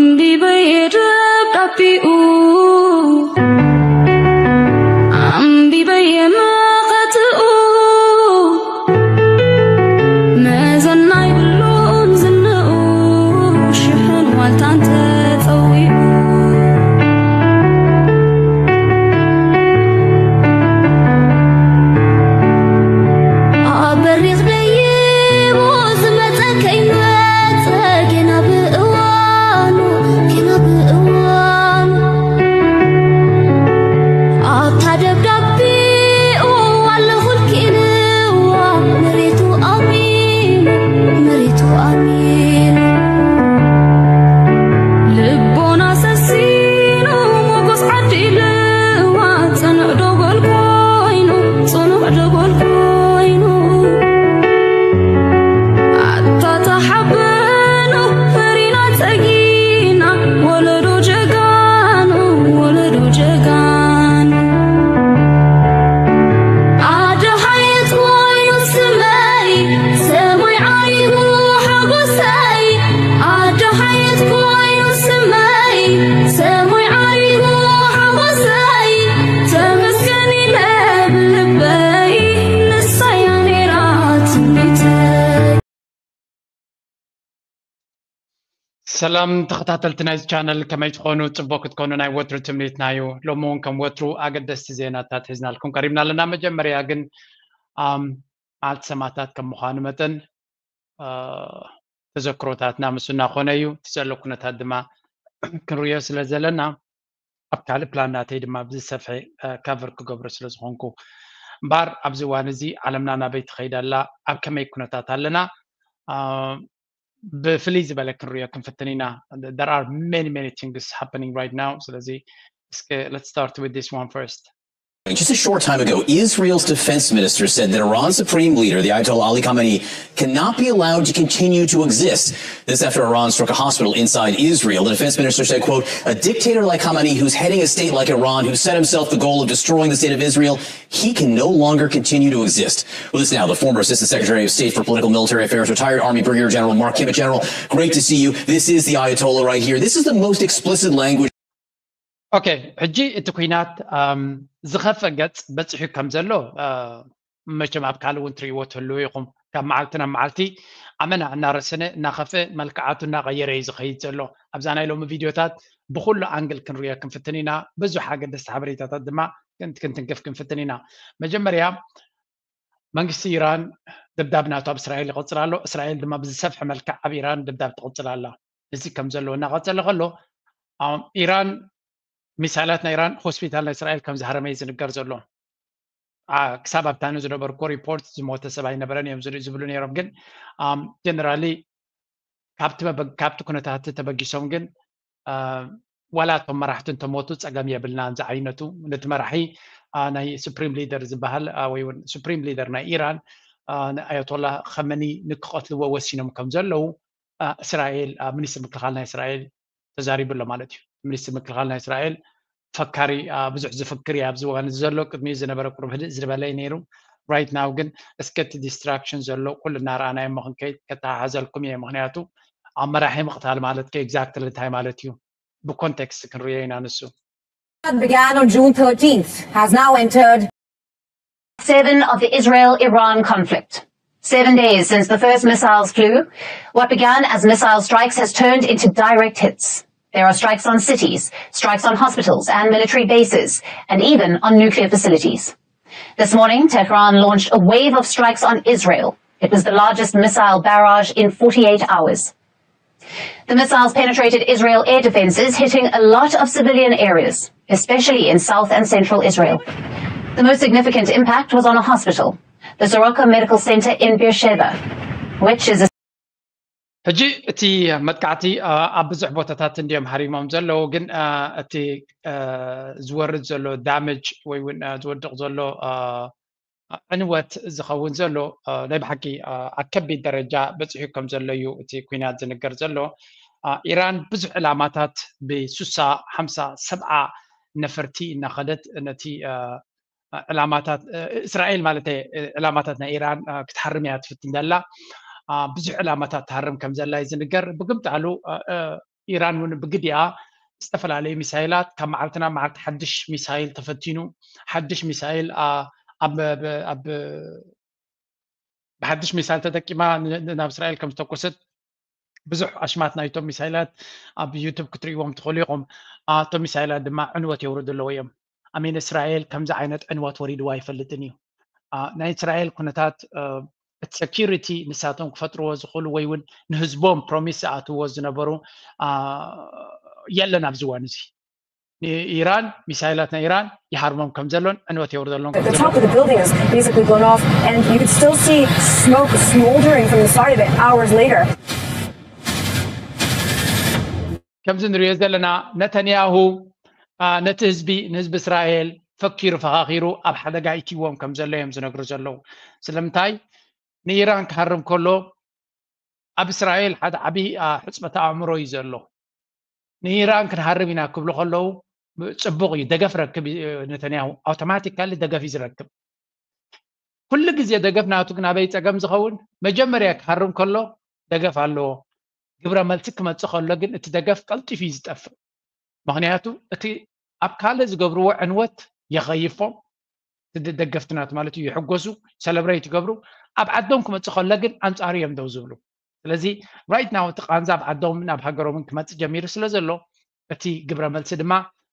ኣንቢበየ ደብዳቤኡ ኣንቢበየ መቐትኡ መዘና ይብሉን ዝንኡ ሽሕን ዋልታን ተጸዊዑ ኣብ በሪኽ ደይቡ ዝመጸ ከይመጸ ጌና ብእዋኑ ጌና ብእዋኑ ኣብታ ደብዳቤኡ ኣለኹልኪ ኢልዋ መሬቱ ኣሚኑ መሬቱ ኣሚኑ ልቦና ሰሲኑ ሞጎስ ዓዲ ኢልዋ ጽኑዕ ደጎል ኮይኑ ጽኑዕ ደጎል ኮይኑ ኣታ ተሓበኑ ፈሪና ጸጊና ወለዶ ጀጋኑ ወለዶ ጀጋኑ ኣደ ሓየት ኮይኑ ስመይ ሰማይ ዓሪጉ ሓጎሰይ ኣደ ሓየት ኮይኑ ስመይ ሰማይ ዓሪጉ ሓጎሰይ ተመስገን ኢለ ብልበይ ንሳያ ነይራ ትምኒተይ ሰላም ተኸታተልቲ ናይዚ ቻነል ከመይ ትኾኑ? ጽቡቕ ክትኮኑ ናይ ወትሩ ትምኒትና እዩ። ሎሚ እውን ከም ወትሩ ኣገደስቲ ዜናታት ሒዝናልኩም ቀሪብና ኣለና። መጀመርያ ግን ኣም፣ መዓልቲ ሰማእታት ከም ምዃኑ መጠን አ፣ ተዘክሮታትና ምስ እናኾነ እዩ። እቲ ዘሎ ኩነታት ድማ ክንርእዮ ስለ ዘለና ኣብ ካልእ ፕላን ናተይ ድማ ብዝሰፍሐ ካቨር ክገብሮ ስለ ዝኾንኩ እምበኣር ኣብዚ እዋን እዚ ዓለምና ናበይ ትኸይድ ኣላ ኣብ ከመይ ኩነታት ኣለና አ፣ ብፍልይ ዝበለ ክንሪኦ ክንፍትን ኢና there are many many things happening right now ስለዚ እስከ let's start with this one first Just a short time ago, Israel's defense minister said that Iran's supreme leader, the Ayatollah Ali Khamenei, cannot be allowed to continue to exist. This after Iran struck a hospital inside Israel. The defense minister said, quote, a dictator like Khamenei, who's heading a state like Iran, who set himself the goal of destroying the state of Israel, he can no longer continue to exist. With us now, the former Assistant Secretary of State for Political Military Affairs, retired Army Brigadier General Mark Kimball. General, great to see you. This is the Ayatollah right here. This is the most explicit language. ኦኬ ሕጂ እቲ ኩናት ዝኸፍእ ገጽ በጺሑ ከም ዘሎ መቸም ኣብ ካልእ እውን ትርእይዎ ትህልዉ ኢኹም ካብ መዓልቲ ናብ መዓልቲ ኣመና እናረሰነ እናኸፍእ መልክዓቱ እናቐየረ እዩ ዝኸይድ ዘሎ ኣብዛ ናይ ሎሚ ቪድዮታት ብኩሉ ኣንግል ክንሪኦ ክንፍትን ኢና ብዙሕ ኣገደስቲ ሓበሬታታት ድማ ክንትንክፍ ክንፍትን ኢና መጀመርያ መንግስቲ ኢራን ደብዳብ ናቱ ኣብ እስራኤል ይቐጽል ኣሎ እስራኤል ድማ ብዝሰፍሐ መልክዕ ኣብ ኢራን ደብዳብ ትቕጽል ኣላ እዚ ከም ዘሎ እናቐጸለ ከሎ ኢራን ሚሳይላት ናይ ኢራን ሆስፒታል ናይ እስራኤል ከም ዝሃረመ እዩ ዝንገር ዘሎ ክሳብ ኣብታኒ ዝነበርኩ ሪፖርት ዝሞተ ሰብ ኣይነበረን እዮም ዝርኢ ዝብሉ ነይሮም ግን ጀነራሊ ካብቲ ኩነታት ተበጊሶም ግን ዋላ እቶም መራሕቲ እንተሞቱ ፀገም የብልናን ዝዓይነቱ ነቲ መራሒ ናይ ሱፕሪም ሊደር ዝበሃል ወይ እውን ሱፕሪም ሊደር ናይ ኢራን ኣያቶላ ከመኒ ንክቐትልዎ ወሲኖም ከም ዘለዉ እስራኤል ሚኒስትር ምክልኻል ናይ እስራኤል ተዛሪቡ ኣሎ ማለት እዩ። ሚኒስትር ምክልኻል ናይ እስራኤል ፈካሪ ብዙሕ ዝፍክር እዩ ኣብዚ እዋን እዚ ዘሎ ቅድሚኡ ዝነበረ ቁሩብ ህድእ ዝበለ እዩ ነይሩ right now ግን እስከ እቲ distraction ዘሎ ኩሉ እናረኣናዮ እሞ ክንከይድ ከተሓሓዘልኩም እየ ምክንያቱ ኣብ መራሒ ምቕታል ማለት ከ exactly እንታይ ማለት እዩ ብኮንቴክስት ክንርእዮ ኢና ንሱ began on June thirteenth has now entered seven of the Israel Iran conflict. Seven days since the first missiles flew, what began as missile strikes has turned into direct hits. There are strikes on cities, strikes on hospitals and military bases, and even on nuclear facilities. This morning, Tehran launched a wave of strikes on Israel. It was the largest missile barrage in forty-eight hours. The missiles penetrated Israel air defenses, hitting a lot of civilian areas, especially in south and central Israel. The most significant impact was on a hospital, the Soroka Medical Center in Beersheba, which is a ሕጂ እቲ መጥቃዕቲ ኣብ ብዙሕ ቦታታት እንዲዮም ሃሪሞም ዘለዉ ግን እቲ ዝወርድ ዘሎ ዳመጅ ወይ እውን ዝወድቕ ዘሎ ዕንወት ዝኸውን ዘሎ ናይ ብሓቂ ኣብ ከቢድ ደረጃ በፂሑ ከም ዘሎ እዩ እቲ ኩናት ዝንገር ዘሎ ኢራን ብዙሕ ዕላማታት ብሱሳ ሓምሳ ሰብዓ ነፈርቲ እናኸደት ነቲ ዕላማታት እስራኤል ማለት ዕላማታት ናይ ኢራን ክትሃርም እያ ትፍትን ዘላ ብዙሕ ዕላማታት ትሃርም ከም ዘላ እዩ ዝንገር ብግምጣሉ ኢራን እውን ብግዲኣ ዝተፈላለዩ ሚሳይላት ካብ መዓልቲ ናብ መዓልቲ ሓድሽ ሚሳይል ተፈቲኑ፣ ሓድሽ ሚሳይል ኣብ ብሓድሽ ሚሳይል ተጠቂማ ናብ እስራኤል ከም ዝተኮሰት ብዙሕ ኣሽማት ናይቶም ሚሳይላት ኣብ ዩቱብ ክትርእዎም ትኽእሉ ኢኹም። እቶም ሚሳይላት ድማ ዕንወት የውርዱ ኣለዉ እዮም። ኣሜን እስራኤል ከምዚ ዓይነት ዕንወት ወሪድዋ ኣይፈልጥን እዩ። ናይ እስራኤል ኩነታት እቲ ሴኪሪቲ ንሳቶም ክፈጥርዎ ዝኽእሉ ወይ እውን ንህዝቦም ፕሮሚስ ዝኣትዎ ዝነበሩ የለን ኣብዚ እዋን እዚ። ኢራን ሚሳይላት ናይ ኢራን ይሃርሞም ከም ዘሎን ዕንወት የውርደሎም ከም The top of the building is basically blown off, and you could still see smoke smoldering from the side of it hours later. ከምዚ ንሪኦ ዘለና ነተንያሁ ነቲ ህዝቢ ንህዝቢ እስራኤል ፈኪሩ ፈኻኺሩ ኣብ ሓደጋ ይእትይዎም ከም ዘሎ እዮም ዝነግሩ ዘለዉ። ስለምንታይ ንኢራን ክሃርም ከሎ ኣብ እስራኤል ሓደ ዓብዪ ሕፅመተ ኣእምሮ እዩ ዘሎ። ንኢራን ክንሃርም ኢና ክብሉ ከለዉ ፅቡቕ እዩ፣ ደገፍ ረክብ ነተንያሁ ኣውቶማቲካሊ ደገፍ እዩ ዝረክብ። ኩሉ ግዜ ደገፍ ናቱ ግን ኣበይ ፀገም ዝኸውን መጀመርያ ክሃርም ከሎ ደገፍ ኣለዎ። ግብረ መልሲ ክመፅእ ከሎ ግን እቲ ደገፍ ቀልጢፉ እዩ ዝጠፍእ። ምክንያቱ እቲ ኣብ ካልእ ዝገብርዎ ዕንወት የኸይፎም፣ ደገፍቲ ናቱ ማለት እዩ፣ ይሕጎሱ፣ ሰለብሬት ይገብሩ። ኣብ ዓዶም ክመፅእ ከሎ ግን ኣንፃሩ እዮም ደው ዝብሉ። ስለዚ ራይት ናው እቲ ቃንዛ ኣብ ዓዶምን ኣብ ሃገሮምን ክመፅእ ጀሚሩ ስለ ዘሎ እቲ ግብረ መልሲ ድማ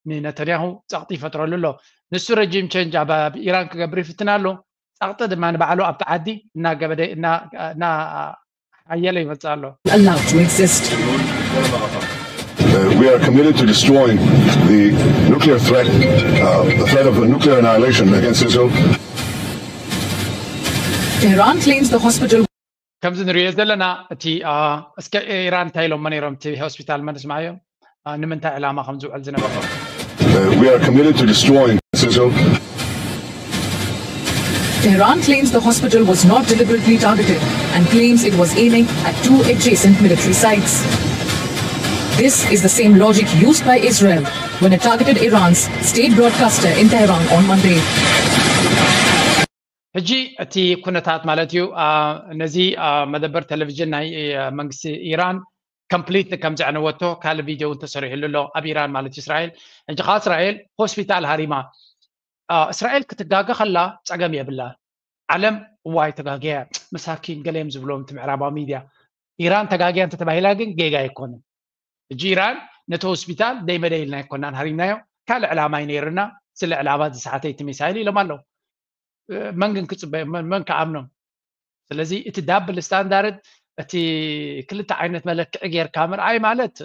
ንነተንያሁ ፀቕጢ ይፈጥረሉ ኣሎ። ንሱ ረጂም ቸንጅ ኣብ ኢራን ክገብር ይፍትን ኣሎ። ፀቕጢ ድማ ንባዕሉ ኣብቲ ዓዲ እናገበደ እናሓየለ ይመፅእ ኣሎ። Allowed to exist. We are committed to destroying the nuclear threat, uh, the threat of nuclear annihilation against Israel. Tehran claims the hospital ከምዚ ንሪኦ ዘለና እቲ እስከ ኢራን እንታይ ኢሎሞ ነይሮም እቲ ሆስፒታል መንስማዮ ንምንታይ ዕላማ ከም ዝውዕል ዝነበረ We are committed to destroying Israel. Tehran claims the hospital was not deliberately targeted and claims it was aiming at two adjacent military sites. This is the same logic used by Israel when it targeted Iran's state broadcaster in Tehran on Monday. ሕጂ እቲ ኩነታት ማለት እዩ ነዚ መደበር ቴሌቪዥን ናይ መንግስቲ ኢራን ኮምፕሊት ከም ዘዕነወቶ ካልእ ቪድዮ እውን ተሰሪሕሉ ኣሎ ኣብ ኢራን ማለት እዩ እስራኤል ሕጂ ከዓ እስራኤል ሆስፒታል ሃሪማ እስራኤል ክትጋገ ከላ ፀገም የብላ ዓለም እዋይ ተጋገያ መሳኪን ገለዮም ዝብሎም እቲ ምዕራባዊ ሚድያ ኢራን ተጋገያ እንተተባሂላ ግን ጌጋ ኣይኮንን ሕጂ ኢራን ነቲ ሆስፒታል ደይመደይ ኢልና ኣይኮናን ሃሪምናዮ ካልእ ዕላማ እዩ ነይርና ስለ ዕላማ ዝሰዓተይቲ ሚሳይል ኢሎም ኣለዉ መን ግን ክፅበ መን ክኣምኖም ስለዚ እቲ ዳብል ስታንዳርድ እቲ ክልተ ዓይነት መለክዒ ጌርካ ምርኣይ ማለት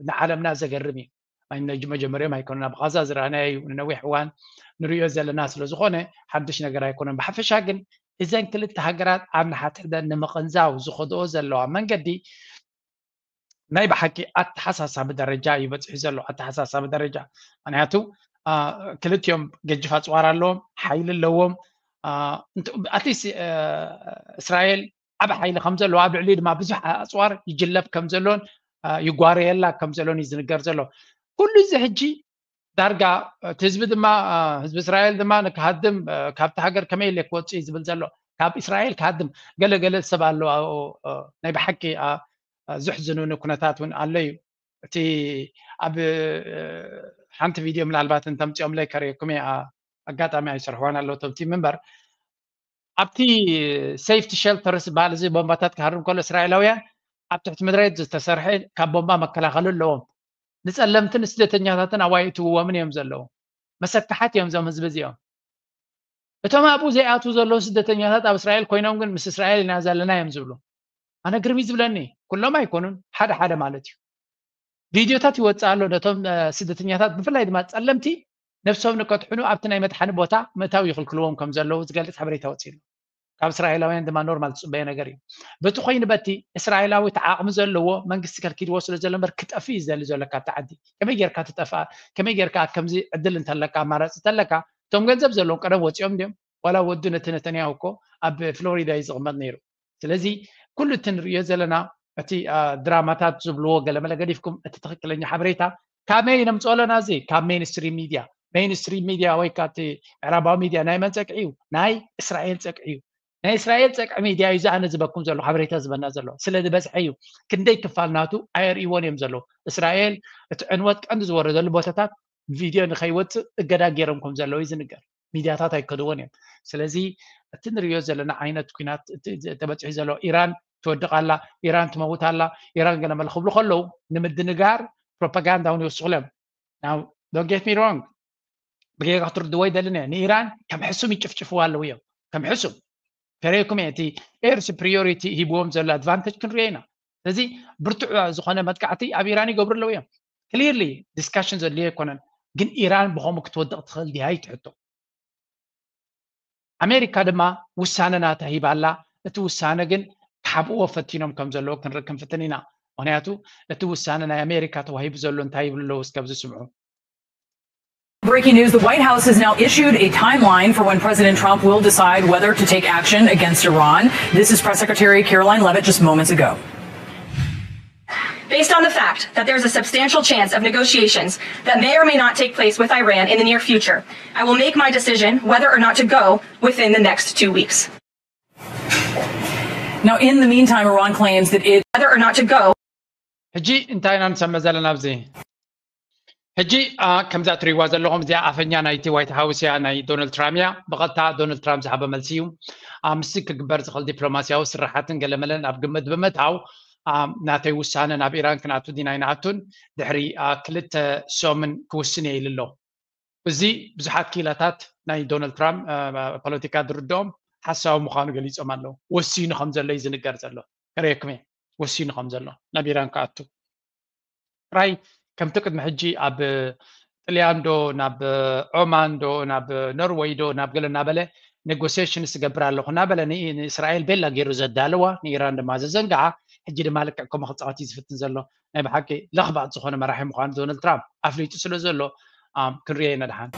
ንዓለምና ዘገርም እዩ መጀመርዮም ኣይኮነን ኣብ ቃዛ ዝረኣናዮ እዩ ንነዊሕ እዋን ንሪዮ ዘለና ስለ ዝኾነ ሓድሽ ነገር ኣይኮነን ብሓፈሻ ግን እዘን ክልተ ሃገራት ኣብ ንሓትሕደን ንምቕንዛው ዝኸድኦ ዘለዋ መንገዲ ናይ ብሓቂ ኣተሓሳሳቢ ደረጃ እዩ በፂሑ ዘሎ ኣተሓሳሳቢ ደረጃ ምክንያቱ ክልቲኦም ገጅፍ ኣፅዋር ኣለዎም ሓይሊ ኣለዎም ኣትሊስት እስራኤል ዓብ ሓይሊ ከም ዘለዎ ኣብ ልዕሊኡ ድማ ብዙሕ ኣፅዋር ይጅለብ ከም ዘሎን ይጓረየላ ከም ዘሎን እዩ ዝንገር ዘሎ ኩሉ እዚ ሕጂ ዳርጋ እቲ ህዝቢ ድማ ህዝቢ እስራኤል ድማ ንክሃድም ካብቲ ሃገር ከመይ ኢለ ክወፅእ እዩ ዝብል ዘሎ ካብ እስራኤል ክሃድም ገለገለ ሰብ ኣለዋ ናይ ብሓቂ ዝሕዝኑኒ ኩነታት እውን ኣሎ እዩ እቲ ኣብ ሓንቲ ቪድዮ ምናልባት እንተምፅኦምለይ ከርእየኩም እየ ኣጋጣሚ ኣይሰርሕዋን ኣለዉ ቶም ቲም እምበር ኣብቲ ሴፍቲ ሸልተርስ ዝበሃል እዚ ቦምባታት ክሃርም ከሎ እስራኤላውያን ኣብ ትሕቲ ምድሪ ዝተሰርሐ ካብ ቦምባ መከላኸሊ ኣለዎም ንፀለምትን ስደተኛታትን ኣዋይእትውዎምን እዮም ዘለዉ መሰካሓት እዮም እዞም ህዝቢ እዚኦም እቶም ኣብኡ ዘይኣትዉ ዘለዉ ስደተኛታት ኣብ እስራኤል ኮይኖም ግን ምስ እስራኤል ኢና ዘለና እዮም ዝብሉ ኣነ ግርሚ ዝብለኒ ኩሎም ኣይኮኑን ሓደ ሓደ ማለት እዩ ቪድዮታት ይወፅእ ኣሎ ነቶም ስደተኛታት ብፍላይ ድማ ፀለምቲ ነብሶም ንከትሕኑ ኣብቲ ናይ መድሓኒ ቦታ ምእታው ይኽልክልዎም ከም ዘለዉ ዝገልፅ ሓበሬታ ወፂሉ ካብ እስራኤላውያን ድማ ኖርማል ዝፅበዮ ነገር እዩ በቲ ኮይኑ በቲ እስራኤላዊ ተዓቕሚ ዘለዎ መንግስቲ ከልኪድዎ ስለ ዘሎ በር ክጠፍእ እዩ ዝደሊ ዘሎ ካብቲ ዓዲ ከመይ ጌርካ ትጠፍኣ ከመይ ጌርካ ከምዚ ዕድል እንተለካ ኣማራፂ እንተለካ እቶም ገንዘብ ዘለዎም ቀደም ወፂኦም ድዮም ዋላ ወዱ ነቲ ነተንያሁ እኮ ኣብ ፍሎሪዳ እዩ ዝቕመጥ ነይሩ ስለዚ ኩሉ እቲ ንሪኦ ዘለና እቲ ድራማታት ዝብልዎ ገለመለ ገዲፍኩም እቲ ትክክለኛ ሓበሬታ ካበይ ነምፅኦ ኣለና እዚ ካብ ሜንስትሪም ሚድያ ሜንስትሪም ሚድያ ወይ ካብቲ ምዕራባዊ ሚድያ ናይ መን ፀቅዒ እዩ ናይ እስራኤል ፀቅዒ እዩ ናይ እስራኤል ጸቅዒ ሚድያ እዩ ዝኣነ ዝበኩም ዘሎ ሓበሬታ ዝበና ዘሎ ስለ ዝበዝሐ እዩ። ክንደይ ክፋል ናቱ ኣየርእይዎን እዮም ዘለዉ። እስራኤል እቲ ዕንወት ቀንዲ ዝወረደሉ ቦታታት ቪድዮ ንኸይወፅእ እገዳ ገይሮም ከም ዘለዉ እዩ ዝንገር። ሚድያታት ኣይከድዎን እዮም። ስለዚ እቲ ንሪኦ ዘለና ዓይነት ኩናት ተበፂሑ ዘሎ ኢራን ትወድቕ ኣላ፣ ኢራን ትመውት ኣላ፣ ኢራን ገለ መለ ክብሉ ከለዉ ንምድንጋር ፕሮፓጋንዳ እውን ይወስኹሎም። Now don't get me wrong፣ ብጌጋ ክትርድዎ ይደልን እየ። ንኢራን ከም ሕሱም ይጭፍጭፍዋ ኣለዉ እዮም። ከም ሕሱም ከርእየኩም እየ። እቲ ኤር ሱፕሪዮሪቲ ሂብዎም ዘሎ ኣድቫንቴጅ ክንሪኦ ኢና። ስለዚ ብርቱዕ ዝኾነ መጥቃዕቲ ኣብ ኢራን ይገብሩ ኣለዉ እዮም። ክሊርሊ ዲስካሽን ዘድልዮ ኣይኮነን፣ ግን ኢራን ብኸምኡ ክትወድቕ ትኽእል ድያ ይትሕቶ። ኣሜሪካ ድማ ውሳነ ናታ ሂባ ኣላ። እቲ ውሳነ ግን ክሓብእዎ ፈቲኖም ከም ዘለዉ ክንርኢ ክንፍትን ኢና። ምክንያቱ እቲ ውሳነ ናይ ኣሜሪካ ተዋሂቡ ዘሎ እንታይ ይብሉ ኣለዉ እስከ ኣብዚ ስምዑ። Breaking news, the White House has now issued a timeline for when President Trump will decide whether to take action against Iran. This is Press Secretary Karoline Leavitt just moments ago. Based on the fact that there's a substantial chance of negotiations that may or may not take place with Iran in the near future, I will make my decision whether or not to go within the next two weeks. Now, in the meantime, Iran claims that it Whether or not to go ሕጂ እንታይ ኢና ንሰምዕ ዘለና ኣብዚ? ሕጂ ከምዛ ትሪእዋ ዘለኹም እዚኣ ኣፈኛ ናይቲ ዋይት ሃውስ እያ፣ ናይ ዶናልድ ትራምፕ እያ። ብቐጥታ ዶናልድ ትራምፕ ዝሃበ መልሲ እዩ። ምስቲ ክግበር ዝኽእል ዲፕሎማስያዊ ስራሓትን ገለመለን ኣብ ግምት ብምእታው ናተይ ውሳነ ናብ ኢራን ክንኣቱ ዲና ኣይንኣቱን ድሕሪ ክልተ ሰሙን ክውስን እየ ኢሉ ኣሎ። እዚ ብዙሓት ክኢላታት ናይ ዶናልድ ትራምፕ ፖለቲካ ዝርድኦም ሓሳዊ ምዃኑ ገሊጾም ኣለዉ። ወሲኑ ከም ዘሎ እዩ ዝንገር ዘሎ። ከርእየኩም እየ ወሲኑ ከም ዘሎ ናብ ኢራን ክኣቱ። ጥራይ ከምቲ ቅድሚ ሕጂ ኣብ ጥልያን ዶ ናብ ዖማን ዶ ናብ ኖርወይ ዶ ናብ ገለ እናበለ ኔጎሲሽንስ ዝገብር ኣለኹ እናበለ ንእስራኤል ቤላ ገይሩ ዘዳለዋ ንኢራን ድማ ዘዘንግዓ ሕጂ ድማ ልክዕ ከምኡ ክፃወት እዩ ዝፍትን ዘሎ። ናይ ብሓቂ ለኽባጥ ዝኾነ መራሒ ምዃኑ ዶናልድ ትራምፕ ኣፍሊጡ ስለ ዘሎ ክንሪኦ ኢና ድሓን።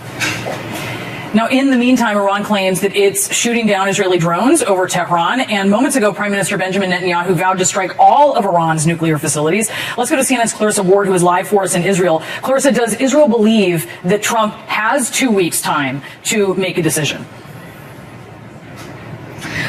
Now, in the meantime, Iran claims that it's shooting down Israeli drones over Tehran. And moments ago, Prime Minister Benjamin Netanyahu vowed to strike all of Iran's nuclear facilities. Let's go to C N N's Clarissa Ward, who is live for us in Israel. Clarissa, does Israel believe that Trump has two weeks' time to make a decision?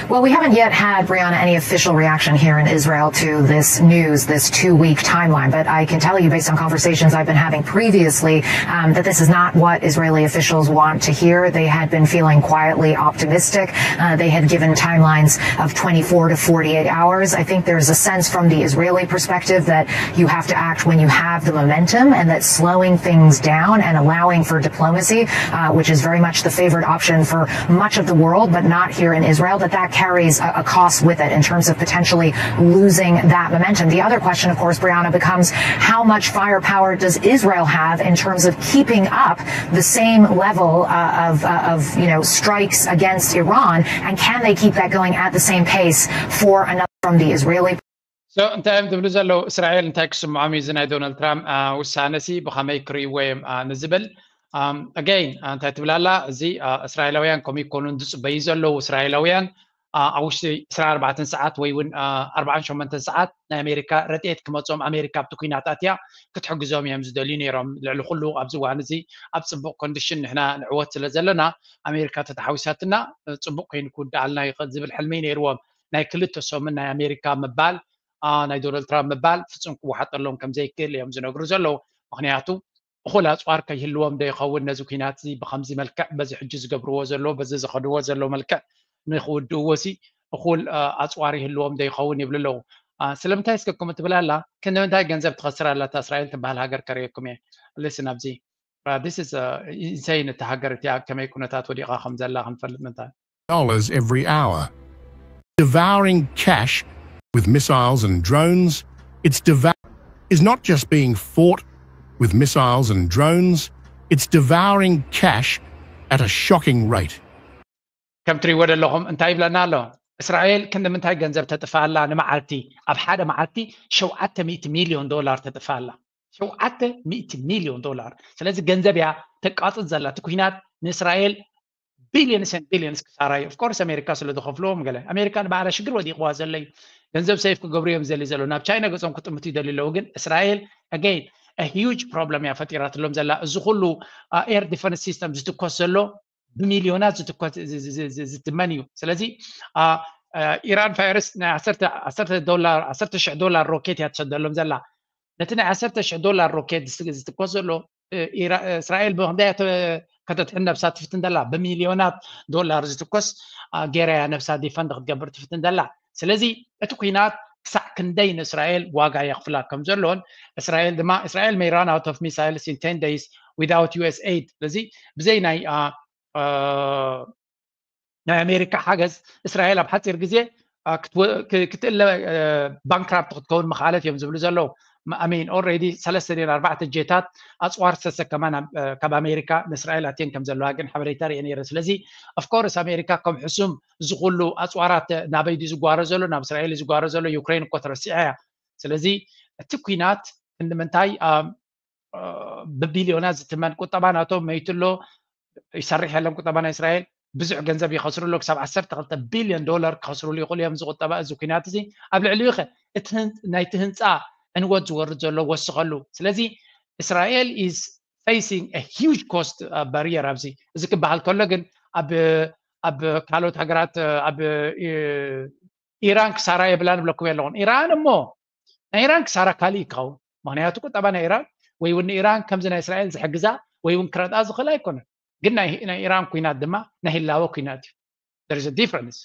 Well, we haven't yet had, Brianna, any official reaction here in Israel to this news, this two-week timeline. But I can tell you, based on conversations I've been having previously, um, that this is not what Israeli officials want to hear. They had been feeling quietly optimistic. Uh, they had given timelines of twenty-four to forty-eight hours. I think there's a sense from the Israeli perspective that you have to act when you have the momentum, and that slowing things down and allowing for diplomacy, uh, which is very much the favored option for much of the world, but not here in Israel, that that carries a, a cost with it in terms of potentially losing that momentum. The other question, of course, Brianna, becomes how much firepower does Israel have in terms of keeping up the same level uh, of, uh, of, you know, strikes against Iran, and can they keep that going at the same pace for another from the Israeli So እንታይ እዮም ዝብሉ ዘለዉ? እስራኤል እንታይ ክስምዖም እዩ እዚ ናይ ዶናልድ ትራምፕ ውሳነ ሲ ብኸመይ ክርእይዎ እዮም ንዝብል? ኣገይን እንታይ ትብል ኣላ? እዚ እስራኤላውያን ከምኡ ይኮኑን ዝፅበዩ ዘለዉ እስራኤላውያን ኣብ ውሽጢ ዕስራን ኣርባዕተን ሰዓት ወይ እውን ኣርባዓን ሸሞንተን ሰዓት ናይ ኣሜሪካ ረድኤት ክመፅኦም ኣሜሪካ ኣብቲ ኩናት ኣትያ ክትሕግዞም እዮም ዝደልዩ ነይሮም። ልዕሊ ኩሉ ኣብዚ እዋን እዚ ኣብ ፅቡቅ ኮንዲሽን ንሕና ንዕወት ስለ ዘለና ኣሜሪካ ተተሓዊሳትና ፅቡቅ ኮይኑ ክውድኣልና ይኽእል ዝብል ሕልሚ ነይርዎም። ናይ ክልተ ሰሙን ናይ ኣሜሪካ ምባል ናይ ዶናልድ ትራምፕ ምባል ፍፁም ክወሓጠሎም ከም ዘይክእል እዮም ዝነግሩ ዘለዉ። ምክንያቱ እኹል ኣፅዋር ከይህልዎም ዶ ይኸውን ነዚ ኩናት እዚ ብከምዚ መልክዕ በዚ ሕጂ ዝገብርዎ ዘለዉ በዚ ዝኸድዎ ዘለዉ መልክዕ ንክውድእዎ ሲ እኹል ኣፅዋር ይህልዎም ዶ ይኸውን ይብሉ ኣለዉ። ስለምንታይ እስከ ከምኡ ትብል ኣላ? ክንደምንታይ ገንዘብ ትኸስር ኣላ እታ እስራኤል ትበሃል ሃገር ከርእየኩም እየ። Listen ኣብዚ this is insane። እታ ሃገር እቲኣ ከመይ ኩነታት ወዲቓ ከም ዘላ ክንፈልጥ ምንታይ dollars every hour. Devouring cash with missiles and drones, it's devour is not just being fought with missiles and drones, it's devouring cash at a shocking rate. ከም ትሪእዎ ዘለኹም እንታይ ይብለና ኣሎ? እስራኤል ክንዲ ምንታይ ገንዘብ ተጥፋ ኣላ ንመዓልቲ? ኣብ ሓደ መዓልቲ ሸውዓተ ሚእቲ ሚልዮን ዶላር ተጥፋ ኣላ። ሸውዓተ ሚእቲ ሚልዮን ዶላር። ስለዚ ገንዘብ እያ ተቃፅል ዘላ። እቲ ኩናት ንእስራኤል ቢልዮንስ ን ቢልዮንስ ክሳራ እዩ። ኦፍኮርስ ኣሜሪካ ስለ ዝኸፍልዎም ገለ ኣሜሪካ ንባዕላ ሽግር ወዲቕዋ ዘለ እዩ። ገንዘብ ሰይፍ ክገብሩ እዮም ዝደሊ ዘለዉ። ናብ ቻይና ገፆም ክጥምቱ ይደልዩ ኣለዉ። ግን እስራኤል ኣገይን ሂውጅ ፕሮብለም እያ ፈጢራትሎም ዘላ። እዚ ኩሉ ኤር ዲፈንስ ሲስተም ዝትኮስ ዘሎ ብሚልዮናት ዝትመን እዩ። ስለዚ ኢራን ፋይርስ ናይ ዓሰርተ ዶላር ዓሰርተ ሽሕ ዶላር ሮኬት እያ ትሰደሎም ዘላ። ነቲ ናይ ዓሰርተ ሽሕ ዶላር ሮኬት ዝትኮስ ዘሎ እስራኤል ብክንደይ ከተድሕን ነብሳ ትፍትን ዘላ? ብሚልዮናት ዶላር ዝትኮስ ገይራ እያ ነብሳ ዲፈንድ ክትገብር ትፍትን ዘላ። ስለዚ እቲ ኩናት ክሳዕ ክንደይ ንእስራኤል ዋጋ የኽፍላ ከም ዘሎን እስራኤል ድማ እስራኤል may run out of missiles in ten days without U S aid። ስለዚ ብዘይ ናይ ናይ ኣሜሪካ ሓገዝ እስራኤል ኣብ ሓፂር ግዜ ክትእለ ባንክራፕት ክትከውን ምክኣለት እዮም ዝብሉ ዘለዉ። ኣሚን ኦልሬዲ ሰለስተ ድን ኣርባዕተ ጄታት ኣፅዋር ዝተሰከማ ካብ ኣሜሪካ ንእስራኤል ኣትየን ከም ዘለዋ ግን ሓበሬታ ርየ ነይረ። ስለዚ ኦፍኮርስ ኣሜሪካ ከም ሕሱም እዚ ኩሉ ኣፅዋራት ናበይ ድዩ ዝጓረ ዘሎ? ናብ እስራኤል እዩ ዝጓረ ዘሎ። ዩክሬን እኮ ተረሲዐ እያ። ስለዚ እቲ ኩናት ክንዲ ምንታይ ብቢልዮናት ዝትመን ቁጠባ ናቶም መይቱ ኣሎ። ይሰርሕ የለን ቁጠባ ናይ እስራኤል ብዙሕ ገንዘብ ይኸስሩ ኣሎ። ክሳብ ዓሰርተ ክልተ ቢልዮን ዶላር ክኸስሩሉ ይኽእሉ እዮም። እዚ ቁጠባ እዚ ኩናት እዚ ኣብ ልዕሊኡ ኸ እቲ ናይቲ ህንፃ ዕንወት ዝወርድ ዘሎ ወስኸሉ። ስለዚ እስራኤል is facing a huge cost barrier ኣብዚ። እዚ ክበሃል ከሎ ግን ኣብ ካልኦት ሃገራት ኣብ ኢራን ክሳራ የብላን እብለኩም ኣለኹን። ኢራን እሞ ናይ ኢራን ክሳራ ካልእ ይካውን። ምክንያቱ ቁጠባ ናይ ኢራን ወይ እውን ንኢራን ከምዚ ናይ እስራኤል ዝሕግዛ ወይ እውን ክረድኣ ዝኽእል ኣይኮነን። ግን ናይ ኢራን ኩናት ድማ ናይ ህላወ ኩናት እዩ። There is a difference።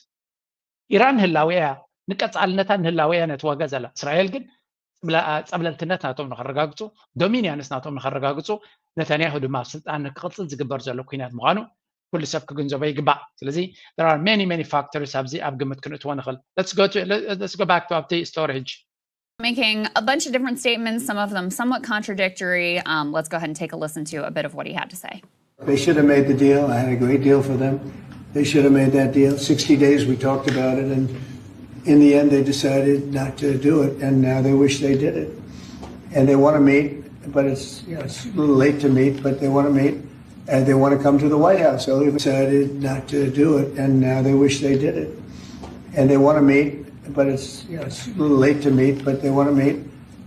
ኢራን ህላወ እያ፣ ንቀፃልነታ ንህላወ እያ ነቲ ዋጋ ዘላ። እስራኤል ግን ፀብለልትነት ናቶም ንኸረጋግፁ፣ ዶሚኒያንስ ናቶም ንኸረጋግፁ፣ ነታንያሁ ድማ ኣብ ስልጣን ንክቕፅል ዝግበር ዘሎ ኩናት ምዃኑ ኩሉ ሰብ ክግንዘቦ ይግባእ። ስለዚ there are many many factors ኣብዚ ኣብ ግምት ክንእትዎ ንኽእል። Let's go back to ኣብቲ ስቶሪ ሕጂ። Making a bunch of different statements, some of them somewhat contradictory. Um, let's go ahead and take a listen to a bit of what he had to say. They should have made the deal. I had a great deal for them. They should have made that deal. sixty days we talked about it, and in the end they decided not to do it, and now they wish they did it. And they want to meet, but it's, you know, it's a little late to meet, but they want to meet. And they want to come to the White House. They'll even decided not to do it, and now they wish they did it. And they want to meet, but it's, you know, it's a little late to meet, but they want to meet.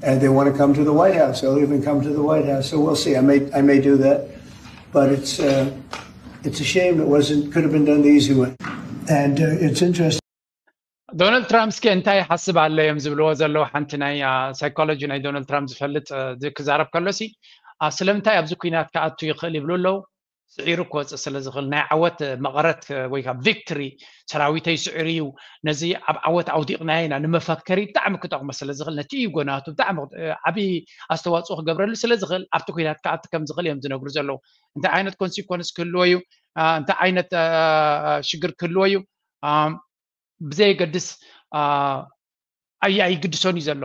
And they want to come to the White House. They'll even come to the White House. So we'll see. I may I may do that, but it's uh, it's a shame it wasn't could have been done the easy way. And uh, it's interesting. ዶናልድ ትራምፕ እስኪ እንታይ ይሓስብ ኣሎ እዮም ዝብልዎ ዘለዉ ሓንቲ ናይ ሳይኮሎጂ ናይ ዶናልድ ትራምፕ ዝፈልጥ ክዛረብ ከሎ ሲ ስለምንታይ ኣብዚ ኩናት ክኣቱ ይኽእል ይብሉ ኣለዉ። ስዒሩ ክወፅእ ስለ ዝኽእል ናይ ዓወት መቐረት ወይ ከዓ ቪክትሪ ሰራዊተይ ስዒሩ እዩ፣ ነዚ ኣብ ዓወት ኣውዲቕናዮ ኢና ንመፈከሪ ብጣዕሚ ክጠቕሞ ስለ ዝኽእል ነቲ ኢጎ ናቱ ብጣዕሚ ዓብዪ ኣስተዋፅኦ ክገብረሉ ስለ ዝኽእል ኣብቲ ኩናት ክኣቱ ከም ዝኽእል እዮም ዝነግሩ ዘለዉ። እንታይ ዓይነት ኮንሲኮንስ ክህልዎ እዩ፣ እንታይ ዓይነት ሽግር ክህልዎ እዩ ብዘየገድስ ኣይግድሶን እዩ ዘሎ።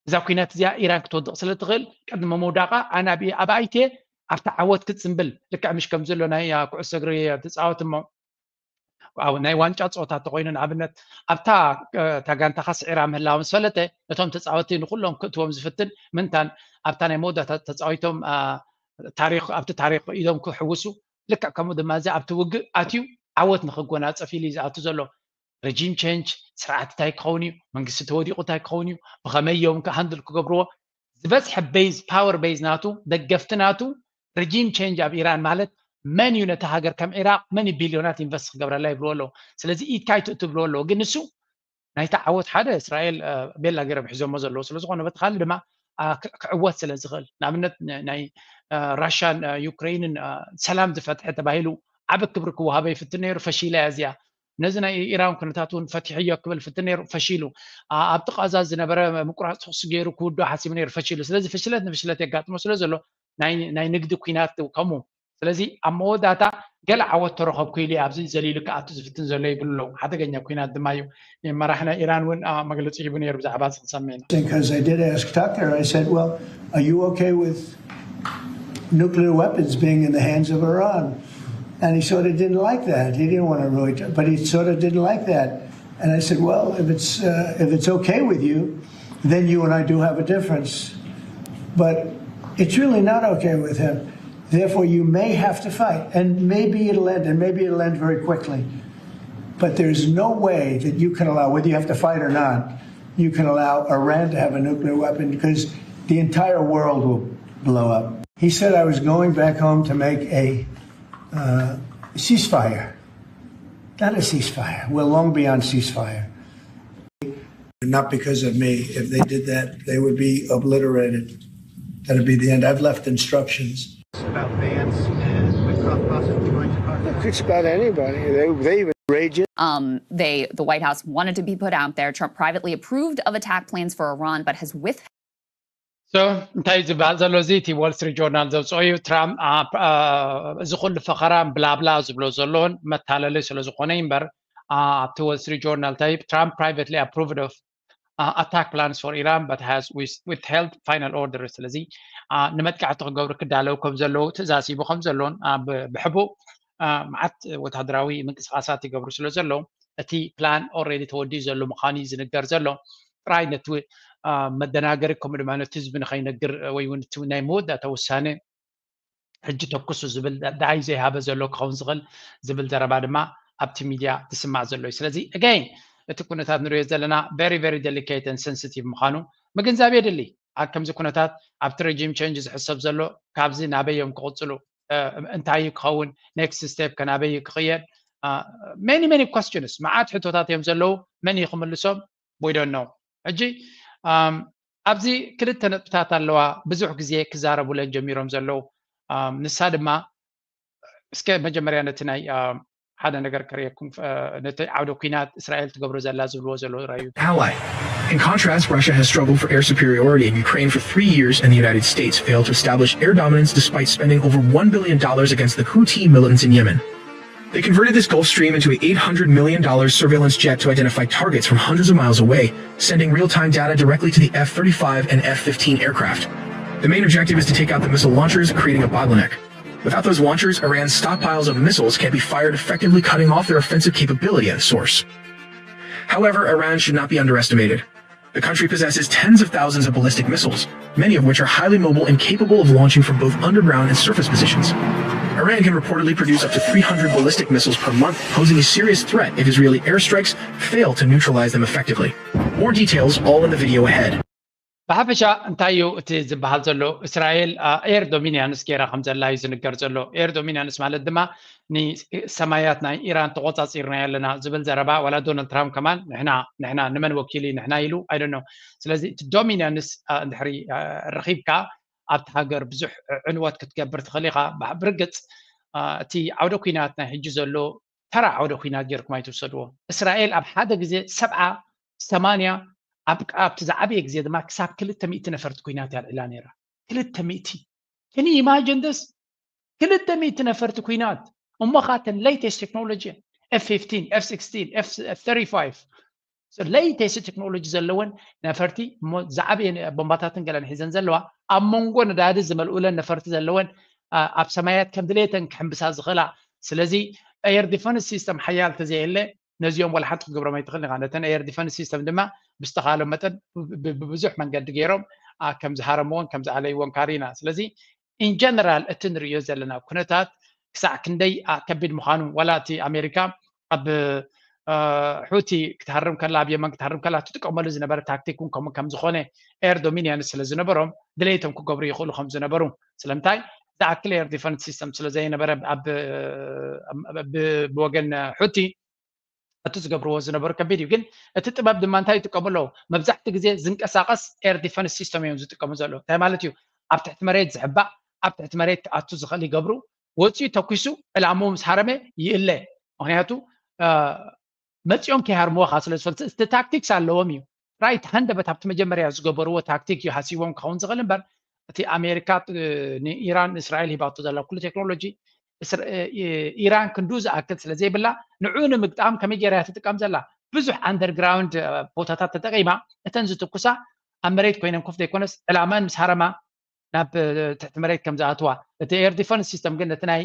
እዛ ኩናት እዚኣ ኢራን ክትወድቕ ስለ ትኽእል ቅድሚ ምውዳቓ ኣነ ኣብኣይቴ ኣብታ ዓወት ክትፅምብል ልክዕ ምሽ ከም ዘሎ ናይ ኩዕሶ እግሪ ትፃወት እሞ ናይ ዋንጫ ፀወታ ተኮይኑ ንኣብነት ኣብታ እታ ጋንታካ ስዒራ ምህላዋ ምስ ፈለጠ ነቶም ተፃወቲ ንኩሎም ክእትዎም ዝፍትን ምንታን ኣብታ ናይ መወዳእታ ተፃዊቶም ታሪክ ኣብቲ ታሪክ ኢዶም ክሕውሱ ልክዕ ከምኡ ድማ እዚ ኣብቲ ውግእ ኣትዩ ዓወት ንክጎናፀፍ ኢሉ እዩ ዝኣቱ ዘሎ። ረጂም ቸንጅ ስርዓት እንታይ ክኸውን እዩ፣ መንግስቲ ተወዲቑ እንታይ ክኸውን እዩ፣ ብኸመይ እዮም ሃንድል ክገብርዎ። ዝበዝሐ ቤዝ ፓወር ቤዝ ናቱ ደገፍቲ ናቱ ረጂም ቸንጅ ኣብ ኢራን ማለት መን እዩ ነቲ ሃገር ከም ኢራቅ መን እዩ ቢልዮናት ኢንቨስት ክገብረላ ይብልዎ ኣለዉ። ስለዚ ኢድካ ኣይትእቱ ይብልዎ ኣለዉ። ግን ንሱ ናይታ ዓወት ሓደ እስራኤል ቤላ ገይሮም ሒዞሞ ዘለዉ ስለዝኾነ በቲ ካልእ ድማ ክዕወት ስለ ዝኽእል ንኣብነት ናይ ራሽያን ዩክሬንን ሰላም ዝፈትሐ ተባሂሉ ዓቢ ክብሪ ክወሃበ ይፍትን ነይሩ። ፈሺላ እያ እዚኣ። ነዚ ናይ ኢራን ኩነታት እውን ፈቲሐዮ ክብል ፍትን ነይሩ፣ ፈሺሉ። ኣብቲ ቃዛ ዝነበረ ምቁራፅ ተኩሲ ገይሩ ክውዶ ሓሲቡ ነይሩ፣ ፈሺሉ። ስለዚ ፍሽለት ንፍሽለት የጋጥሞ ስለ ዘሎ ናይ ንግዲ ኩናት ከምኡ ስለዚ ኣብ መወዳእታ ገለ ዓወት ተረኸብኩ ኢሉ ኣብዚ ዘሊሉ ክኣቱ ዝፍትን ዘሎ ይብሉ ኣለዉ። ሓደገኛ ኩናት ድማ እዩ። መራሒ ናይ ኢራን እውን መግለፂ ሂቡ ነይሩ ብዛዕባ እዚ ክንሰምዕ ኢና። Because I did ask Tucker, I said, well, are you okay with nuclear weapons being in the hands of Iran? And he sort of didn't like that. He didn't want to really, but he sort of didn't like that. And I said, well, if it's, uh, if it's okay with you, then you and I do have a difference. But it's really not okay with him. Therefore, you may have to fight, and maybe it'll end, and maybe it'll end very quickly. But there's no way that you can allow, whether you have to fight or not, you can allow Iran to have a nuclear weapon because the entire world will blow up. He said I was going back home to make a uh, Ceasefire. Not a ceasefire. We're long beyond ceasefire. Not because of me. If they did that, they would be obliterated. That'd be the end. I've left instructions. About Vance and Witkoff possibly going to Congress? It's about anybody. They, they even rage it. Um, they, the White House wanted to be put out there. Trump privately approved of attack plans for Iran, but has withheld. So እንታይ እዩ ዝበሃል ዘሎ? እዚ እቲ ዋል ስትሪት ጆርናል ዘውፅኦ እዩ። ትራምፕ እዚ ኩሉ ፈኸራ ብላብላ ዝብሎ ዘለውን መታለሊ ስለ ዝኾነ እምበር ኣብቲ ዋል ስትሪት ጆርናል እንታይ Trump privately approved of attack plans for Iran but has withheld final order። ስለዚ ንመጥቃዕቲ ክገብሩ ክዳለው ከም ዘለዉ ትእዛዝ ሂቡ ከም ዘለውን ብሕቡእ መዓት ወታደራዊ ምንቅስቃሳት ይገብሩ ስለ ዘለዉ እቲ ፕላን already ተወዲኡ ዘሎ ምዃኑ እዩ ዝንገር ዘሎ። ጥራይ ነቲ መደናገሪ ከምኡ ድማ ነቲ ህዝቢ ንኸይነግር ወይ እውን እቲ ናይ መወዳእታ ውሳነ ሕጂ ተኩሱ ዝብል ደሃይ ዘይሃበ ዘሎ ክኸውን ዝኽእል ዝብል ዘረባ ድማ ኣብቲ ሚድያ ዝስማዕ ዘሎ እዩ። ስለዚ again እቲ ኩነታት ንሪኦ ዘለና very very delicate and sensitive ምዃኑ ምግንዛብ የድሊ። ኣብ ከምዚ ኩነታት ኣብቲ regime change ዝሕሰብ ዘሎ ካብዚ ናበይ እዮም ክቕፅሉ እንታይ እዩ ክኸውን next step ከናበይ እዩ ክቕየድ many many questions መዓት ሕቶታት እዮም ዘለዉ። መን እዩ ክምልሶም? We don't know። ሕጂ ኣብዚ ክልተ ነጥብታት ኣለዋ ብዙሕ ግዜ ክዛረቡለን ጀሚሮም ዘለዉ። ንሳ ድማ እስከ መጀመርያ ነቲ ናይ ሓደ ነገር ከርእየኩም ነቲ ዓውደ ኲናት እስራኤል ትገብሮ ዘላ ዝብልዎ ዘለዉ ራዩ ally. In contrast, Russia has struggled for air superiority in Ukraine for three years, and the United States failed to establish air dominance despite spending over one billion dollars against the Houthi militants in Yemen. They converted this Gulf Stream into a eight hundred million dollars surveillance jet to identify targets from hundreds of miles away, sending real-time data directly to the F thirty-five and F fifteen aircraft. The main objective is to take out the missile launchers, creating a bottleneck. Without those launchers, Iran's stockpiles of missiles can't be fired effectively, cutting off their offensive capability at source. However, Iran should not be underestimated. The country possesses tens of thousands of ballistic missiles, many of which are highly mobile and capable of launching from both underground and surface positions. Iran can reportedly produce up to three hundred ballistic missiles per month, posing a serious threat if Israeli airstrikes fail to neutralize them effectively. More details all in the video ahead. ብሓፈሻ እንታይ እዩ እቲ ዝበሃል ዘሎ? እስራኤል air dominance ገይራ ከም ዘላ እዩ ዝንገር ዘሎ። Air dominance ማለት ድማ ንሰማያት ናይ ኢራን ተቆፃፂርና ኣለና ዝብል ዘረባ ዋላ ዶናልድ ትራምፕ ከማን ንሕና ንሕና ንመን ወኪል እዩ ንሕና ኢሉ I don't know። ስለዚ እቲ dominance እንድሕሪ ረኺብካ ኣብቲ ሃገር ብዙሕ ዕንወት ክትገብር ትኽእል ኢኻ። ብርግፅ እቲ ዓውደ ኲናት ናይ ሕጂ ዘሎ ተራ ዓውደ ኲናት ጌርኩም ኣይትውሰድዎ። እስራኤል ኣብ ሓደ ግዜ ሰብዓ ሰማንያ ኣብቲ ዝዓበየ ግዜ ድማ ክሳብ ክልተ ሚእቲ ነፈርቲ ኲናት እያ ኣልዒላ ነይራ። ክልተ ሚእቲ። Can you imagine this? ክልተ ሚእቲ ነፈርቲ ኲናት እሞ ኻተን latest technology F fifteen, F sixteen, F thirty-five latest technology ዘለወን ነፈርቲ እሞ ዝዓበየ ቦምባታትን ገለን ሒዘን ዘለዋ ኣብ መንጎ ነዳዲ ዝመልኡለን ነፈርቲ ዘለወን ኣብ ሰማያት ከም ድሌተን ክሕምብሳ ዝኽእላ። ስለዚ air defense system ሓያል ተዘየለ ነዚኦም ዋላ ሓንቲ ክገብሮም ኣይትኽእል ኢኻ። ነተን air defense system ድማ ብዝተኻሎም መጠን ብብዙሕ መንገዲ ገይሮም ከም ዝሃረምዎን ከም ዝኣለይዎን ካሪና። ስለዚ in general እቲ ንርእዮ ዘለና ኩነታት ክሳዕ ክንደይ ከቢድ ምዃኑ ዋላ እቲ ኣሜሪካ ኣብ ሑቲ ክትሃርም ከላ ኣብ የመን ክትሃርም ከላ ትጥቀመሉ ዝነበረ ታክቲክ እውን ከምኡ ከም ዝኾነ air dominance ስለ ዝነበሮም ድሌቶም ክገብሩ ይኽእሉ ከም ዝነበሩ ስለምንታይ ዝኣክል air defense system ስለ ዘይነበረ ብወገን ሑቲ እቲ ዝገብርዎ ዝነበሩ ከቢድ እዩ። ግን እቲ ጥበብ ድማ እንታይ ይጥቀሙ ኣለዉ? መብዛሕቲ ግዜ ዝንቀሳቐስ air defense system እዮም ዝጥቀሙ ዘለዉ። እንታይ ማለት እዩ? ኣብ ትሕቲ መሬት ዝሕባእ ኣብ ትሕቲ መሬት ክኣቱ ዝኽእል ይገብሩ። ወፂኡ ተኩሱ ዕላምኡ ምስ ሃረመ ይእለ። ምክንያቱ መፂኦም ከይሃርምዎ ከዓ ስለ ዝፈልጥ እቲ ታክቲክስ ኣለዎም እዩ። ራይት ሃንደበት ኣብቲ መጀመርያ ዝገበርዎ ታክቲክ እዩ ሃሲዎም ክኸውን ዝኽእል እምበር እቲ ኣሜሪካ ንኢራን ንእስራኤል ሂባቶ ዘላ ኩሉ ቴክኖሎጂ ኢራን ክንዱ ዝኣክል ስለ ዘይብላ ንዑ ንምግጣም ከመይ ገይራ እያ ትጥቀም ዘላ? ብዙሕ underground ቦታታት ተጠቂማ እተን ዝትኩሳ ኣብ መሬት ኮይነን ኮፍ ዘይኮነስ ዕላመን ምስ ሃረማ ናብ ትሕቲ መሬት ከም ዝኣትዋ እቲ air defense system ግን ነቲ ናይ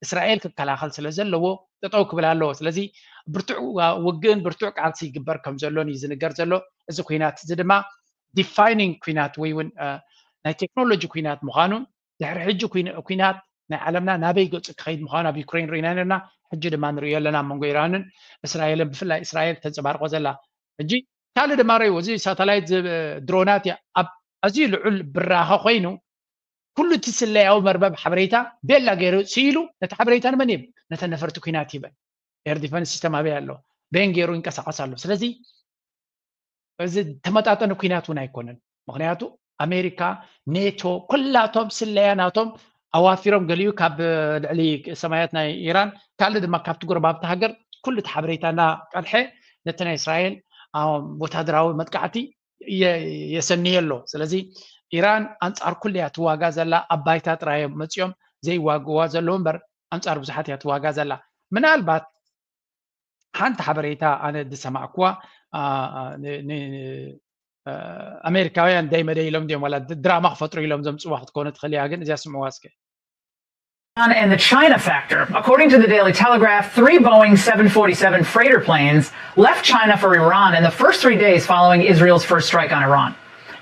እስራኤል ክከላኸል ስለ ዘለዎ ጠጠው ክብል ኣለዎ። ስለዚ ብርቱዕ ውግእን ብርቱዕ ቃልሲ ይግበር ከም ዘሎን እዩ ዝንገር ዘሎ። እዚ ኩናት እዚ ድማ defining ኩናት ወይ እውን ናይ ቴክኖሎጂ ኩናት ምዃኑ ድሕሪ ሕጂ ኩናት ናይ ዓለምና ናበይ ገፁ ክኸይድ ምዃኑ ኣብ ዩክሬን ርኢና ነርና። ሕጂ ድማ ንርእዮ ኣለና ኣብ መንጎ ኢራንን እስራኤልን ብፍላይ እስራኤል ተንፀባርቆ ዘላ ሕጂ ካልእ ድማ ረእይዎ እዚ ሳተላይት ድሮናት ኣብ ኣዝዩ ልዑል ብራኸ ኮይኑ ኩሉ እቲ ስለያዊ መርበብ ሓበሬታ ቤላ ገይሩ ስኢሉ ነቲ ሓበሬታ ንመን ይህብ? ነተን ነፈርቲ ኩናት ይህበን። ኤር ዲፈንስ ሲስተም ኣበይ ኣሎ? በየን ገይሩ ይንቀሳቐስ ኣሎ? ስለዚ እዚ ተመጣጠነ ኩናት እውን ኣይኮነን። ምክንያቱ ኣሜሪካ፣ ኔቶ፣ ኩላቶም ስለያ ናቶም ኣዋፊሮም፣ ገሊኡ ካብ ልዕሊ ሰማያት ናይ ኢራን፣ ካልእ ድማ ካብቲ ጎረባብቲ ሃገር ኩሉ እቲ ሓበሬታ እናቀድሐ ነቲ ናይ እስራኤል ወታደራዊ መጥቃዕቲ የሰንየ ኣሎ። ስለዚ ኢራን ኣንጻር ኩሉ እያ ትዋጋ ዘላ። ኣብ ባይታ ጥራይ እዮም መጺኦም ዘይዋግዋ ዘለዉ እምበር ኣንጻር ብዙሓት እያ ትዋጋ ዘላ። ምናልባት ሓንቲ ሓበሬታ ኣነ ዝሰማዕኩዋ ኣሜሪካውያን ደይ መደይ ኢሎም ድዮም ዋላ ድራማ ክፈጥሩ ኢሎም ዘምፅዋ ክትኮነ ትኽእል እያ። ግን እዚኣ ስምዕዋ እስከ። And the China factor. According to the Daily Telegraph, three Boeing seven forty-seven freighter planes left China for Iran in the first three days following Israel's first strike on Iran.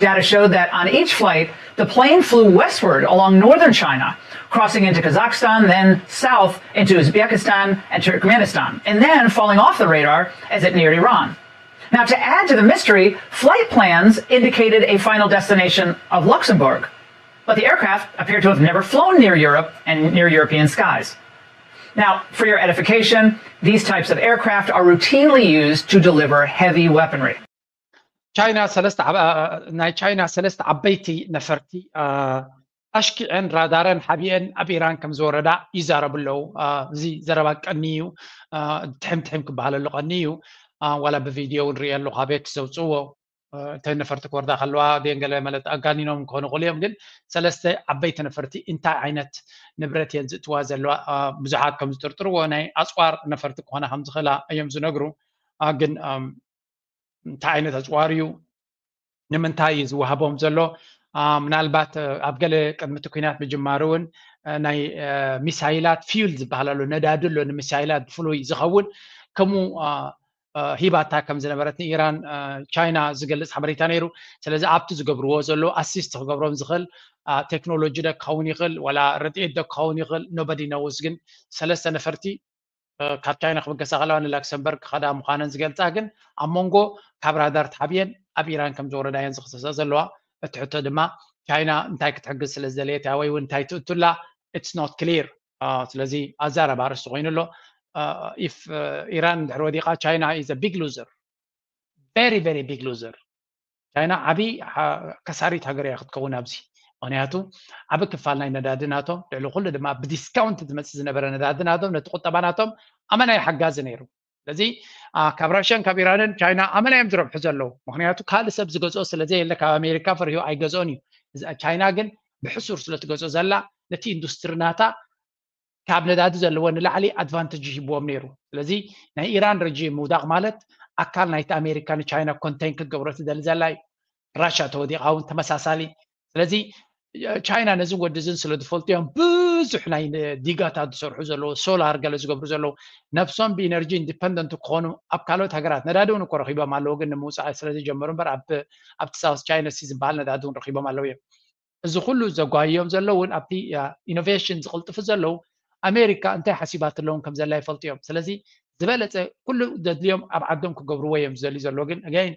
Data showed that on each flight, the plane flew westward along northern China, crossing into Kazakhstan, then south into Uzbekistan and Turkmenistan, and then falling off the radar as it neared Iran. Now, to add to the mystery, flight plans indicated a final destination of Luxembourg, but the aircraft appear to have never flown near Europe and near European skies. Now, for your edification, these types of aircraft are routinely used to deliver heavy weaponry. ቻይና ሰለስተ ናይ ቻይና ሰለስተ ዓበይቲ ነፈርቲ ኣሽኪዐን ራዳረን ሓቢአን ኣብ ኢራን ከም ዝወረዳ ይዛረቡ ኣለዉ። እዚ ዘረባ ቀኒ እዩ። ትሕም ትሕም ክበሃለሉ ቀኒ እዩ። ዋላ ብቪድዮ እውን ርእየ ኣለኹ ኣበየት ዘውፅእዎ። እተን ነፈርቲ ክወርዳ ከለዋ ድየን ገለ ማለት ኣጋኒኖም ክኾኑ ይኽእሉ እዮም። ግን ሰለስተ ዓበይቲ ነፈርቲ እንታይ ዓይነት ንብረት እየን ዝእትዋ ዘለዋ ብዙሓት ከም ዝጥርጥርዎ ናይ ኣፅዋር ነፈርቲ ክኾና ከም ዝኽእላ እዮም ዝነግሩ። ግን እንታይ ዓይነት ኣፅዋር እዩ? ንምንታይ እዩ ዝወሃቦም ዘሎ? ምናልባት ኣብ ገለ ቅድሚ እቲ ኩናት ምጅማሩ እውን ናይ ሚሳይላት ፊውል ዝበሃል ኣሎ፣ ነዳዲ ኣሎ ንሚሳይላት ብፍሉይ ዝኸውን፣ ከምኡ ሂባታ ከም ዝነበረት ንኢራን ቻይና ዝገልፅ ሓበሬታ ነይሩ። ስለዚ ኣብቲ ዝገብርዎ ዘሎ ኣሲስት ክገብሮም ዝኽእል ቴክኖሎጂ ዶ ክኸውን ይኽእል ዋላ ረድኤት ዶ ክኸውን ይኽእል፣ ኖበዲ ነውስ። ግን ሰለስተ ነፈርቲ ካብ ቻይና ክብገሳ ከለዋ ንላክሰምበርግ ክኸዳ ምዃነን ዝገልፃ፣ ግን ኣብ መንጎ ካብ ራዳር ተሓብየን ኣብ ኢራን ከም ዝወረዳ እየን ዝኽሰሳ ዘለዋ። እቲ ሕቶ ድማ ቻይና እንታይ ክትሕግዝ ስለ ዝደለየት እያ ወይ እውን እንታይ ትእቱላ፣ it's not clear። ስለዚ ኣዛረባ ኣርእስቲ ኮይኑ ኣሎ። ኢፍ ኢራን እንድሕር ወዲቓ ቻይና is a big loser, very very big loser። ቻይና ዓብዪ ከሳሪት ሃገር እያ ክትከውን ኣብዚ። ምክንያቱ ዓቢ ክፋል ናይ ነዳዲ ናቶም፣ ልዕሊ ኩሉ ድማ ብዲስካውንት ዝመፅእ ዝነበረ ነዳዲ ናቶም ነቲ ቁጠባ ናቶም ኣመናይ ሓጋዚ ነይሩ። ስለዚ ካብ ራሽያን ካብ ኢራንን ቻይና ኣመና እዮም ዝረብሑ ዘለዉ። ምክንያቱ ካልእ ሰብ ዝገዝኦ ስለዘየለ ካብ ኣሜሪካ ፈሪሁ ኣይገዝኦን እዩ። ቻይና ግን ብሕሱር ስለትገዝኦ ዘላ ነቲ ኢንዱስትሪ ናታ ካብ ነዳዲ ዘለዎ ንላዕሊ ኣድቫንቴጅ ይህብዎም ነይሩ። ስለዚ ናይ ኢራን ረጂም ምውዳቕ ማለት ኣካል ናይቲ ኣሜሪካ ንቻይና ኮንቴን ክትገብሮ ትደሊ ዘላ እዩ። ራሻ ተወዲቓ እውን ተመሳሳሊ። ስለዚ ቻይና ነዚ ወዲ እዝን ስለ ዝፈልጡ እዮም ብዙሕ ናይ ዲጋታት ዝሰርሑ ዘለዉ፣ ሶላር ገለ ዝገብሩ ዘለዉ፣ ነብሶም ብኢነርጂ ኢንዲፐንደንት ክኾኑ ኣብ ካልኦት ሃገራት ነዳዲ እውን እኮ ረኺቦም ኣለዉ፣ ግን ንምውፃእ ስለ ዝጀመሩ እምበር ኣብቲ ሳውስ ቻይና ሲ ዝበሃል ነዳዲ እውን ረኺቦም ኣለዉ እዮም። እዚ ኩሉ ዘጓይዮም ዘለዉ እውን ኣብቲ ኢኖቬሽን ዝቕልጥፉ ዘለዉ ኣሜሪካ እንታይ ሓሲባትለውን ከም ዘላ ይፈልጡ እዮም። ስለዚ ዝበለፀ ኩሉ ዘድልዮም ኣብ ዓዶም ክገብርዎ እዮም ዝደልዩ ዘለዉ። ግን ኣገይን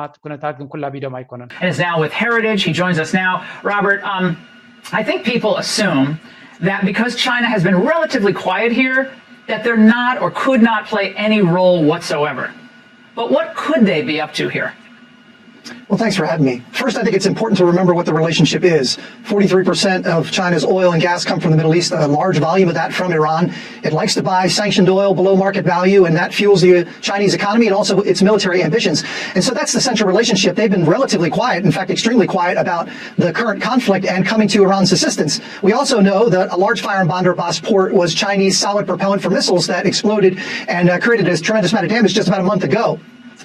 እቲ ኩነታት ግን ኩላ ቢዶም ኣይኮነን። Is now with Heritage. He joins us now. Robert, um, I think people assume that because China has been relatively quiet here, that they're not or could not play any role whatsoever. But what could they be up to here? Well, thanks for having me. First, I think it's important to remember what the relationship is. Forty-three percent of China's oil and gas come from the Middle East, a large volume of that from Iran. It likes to buy sanctioned oil below market value, and that fuels the Chinese economy and also its military ambitions. And so that's the central relationship. They've been relatively quiet, in fact, extremely quiet about the current conflict and coming to Iran's assistance. We also know that a large fire in Bandar Abbas port was Chinese solid propellant for missiles that exploded and uh, created a tremendous amount of damage just about a month ago.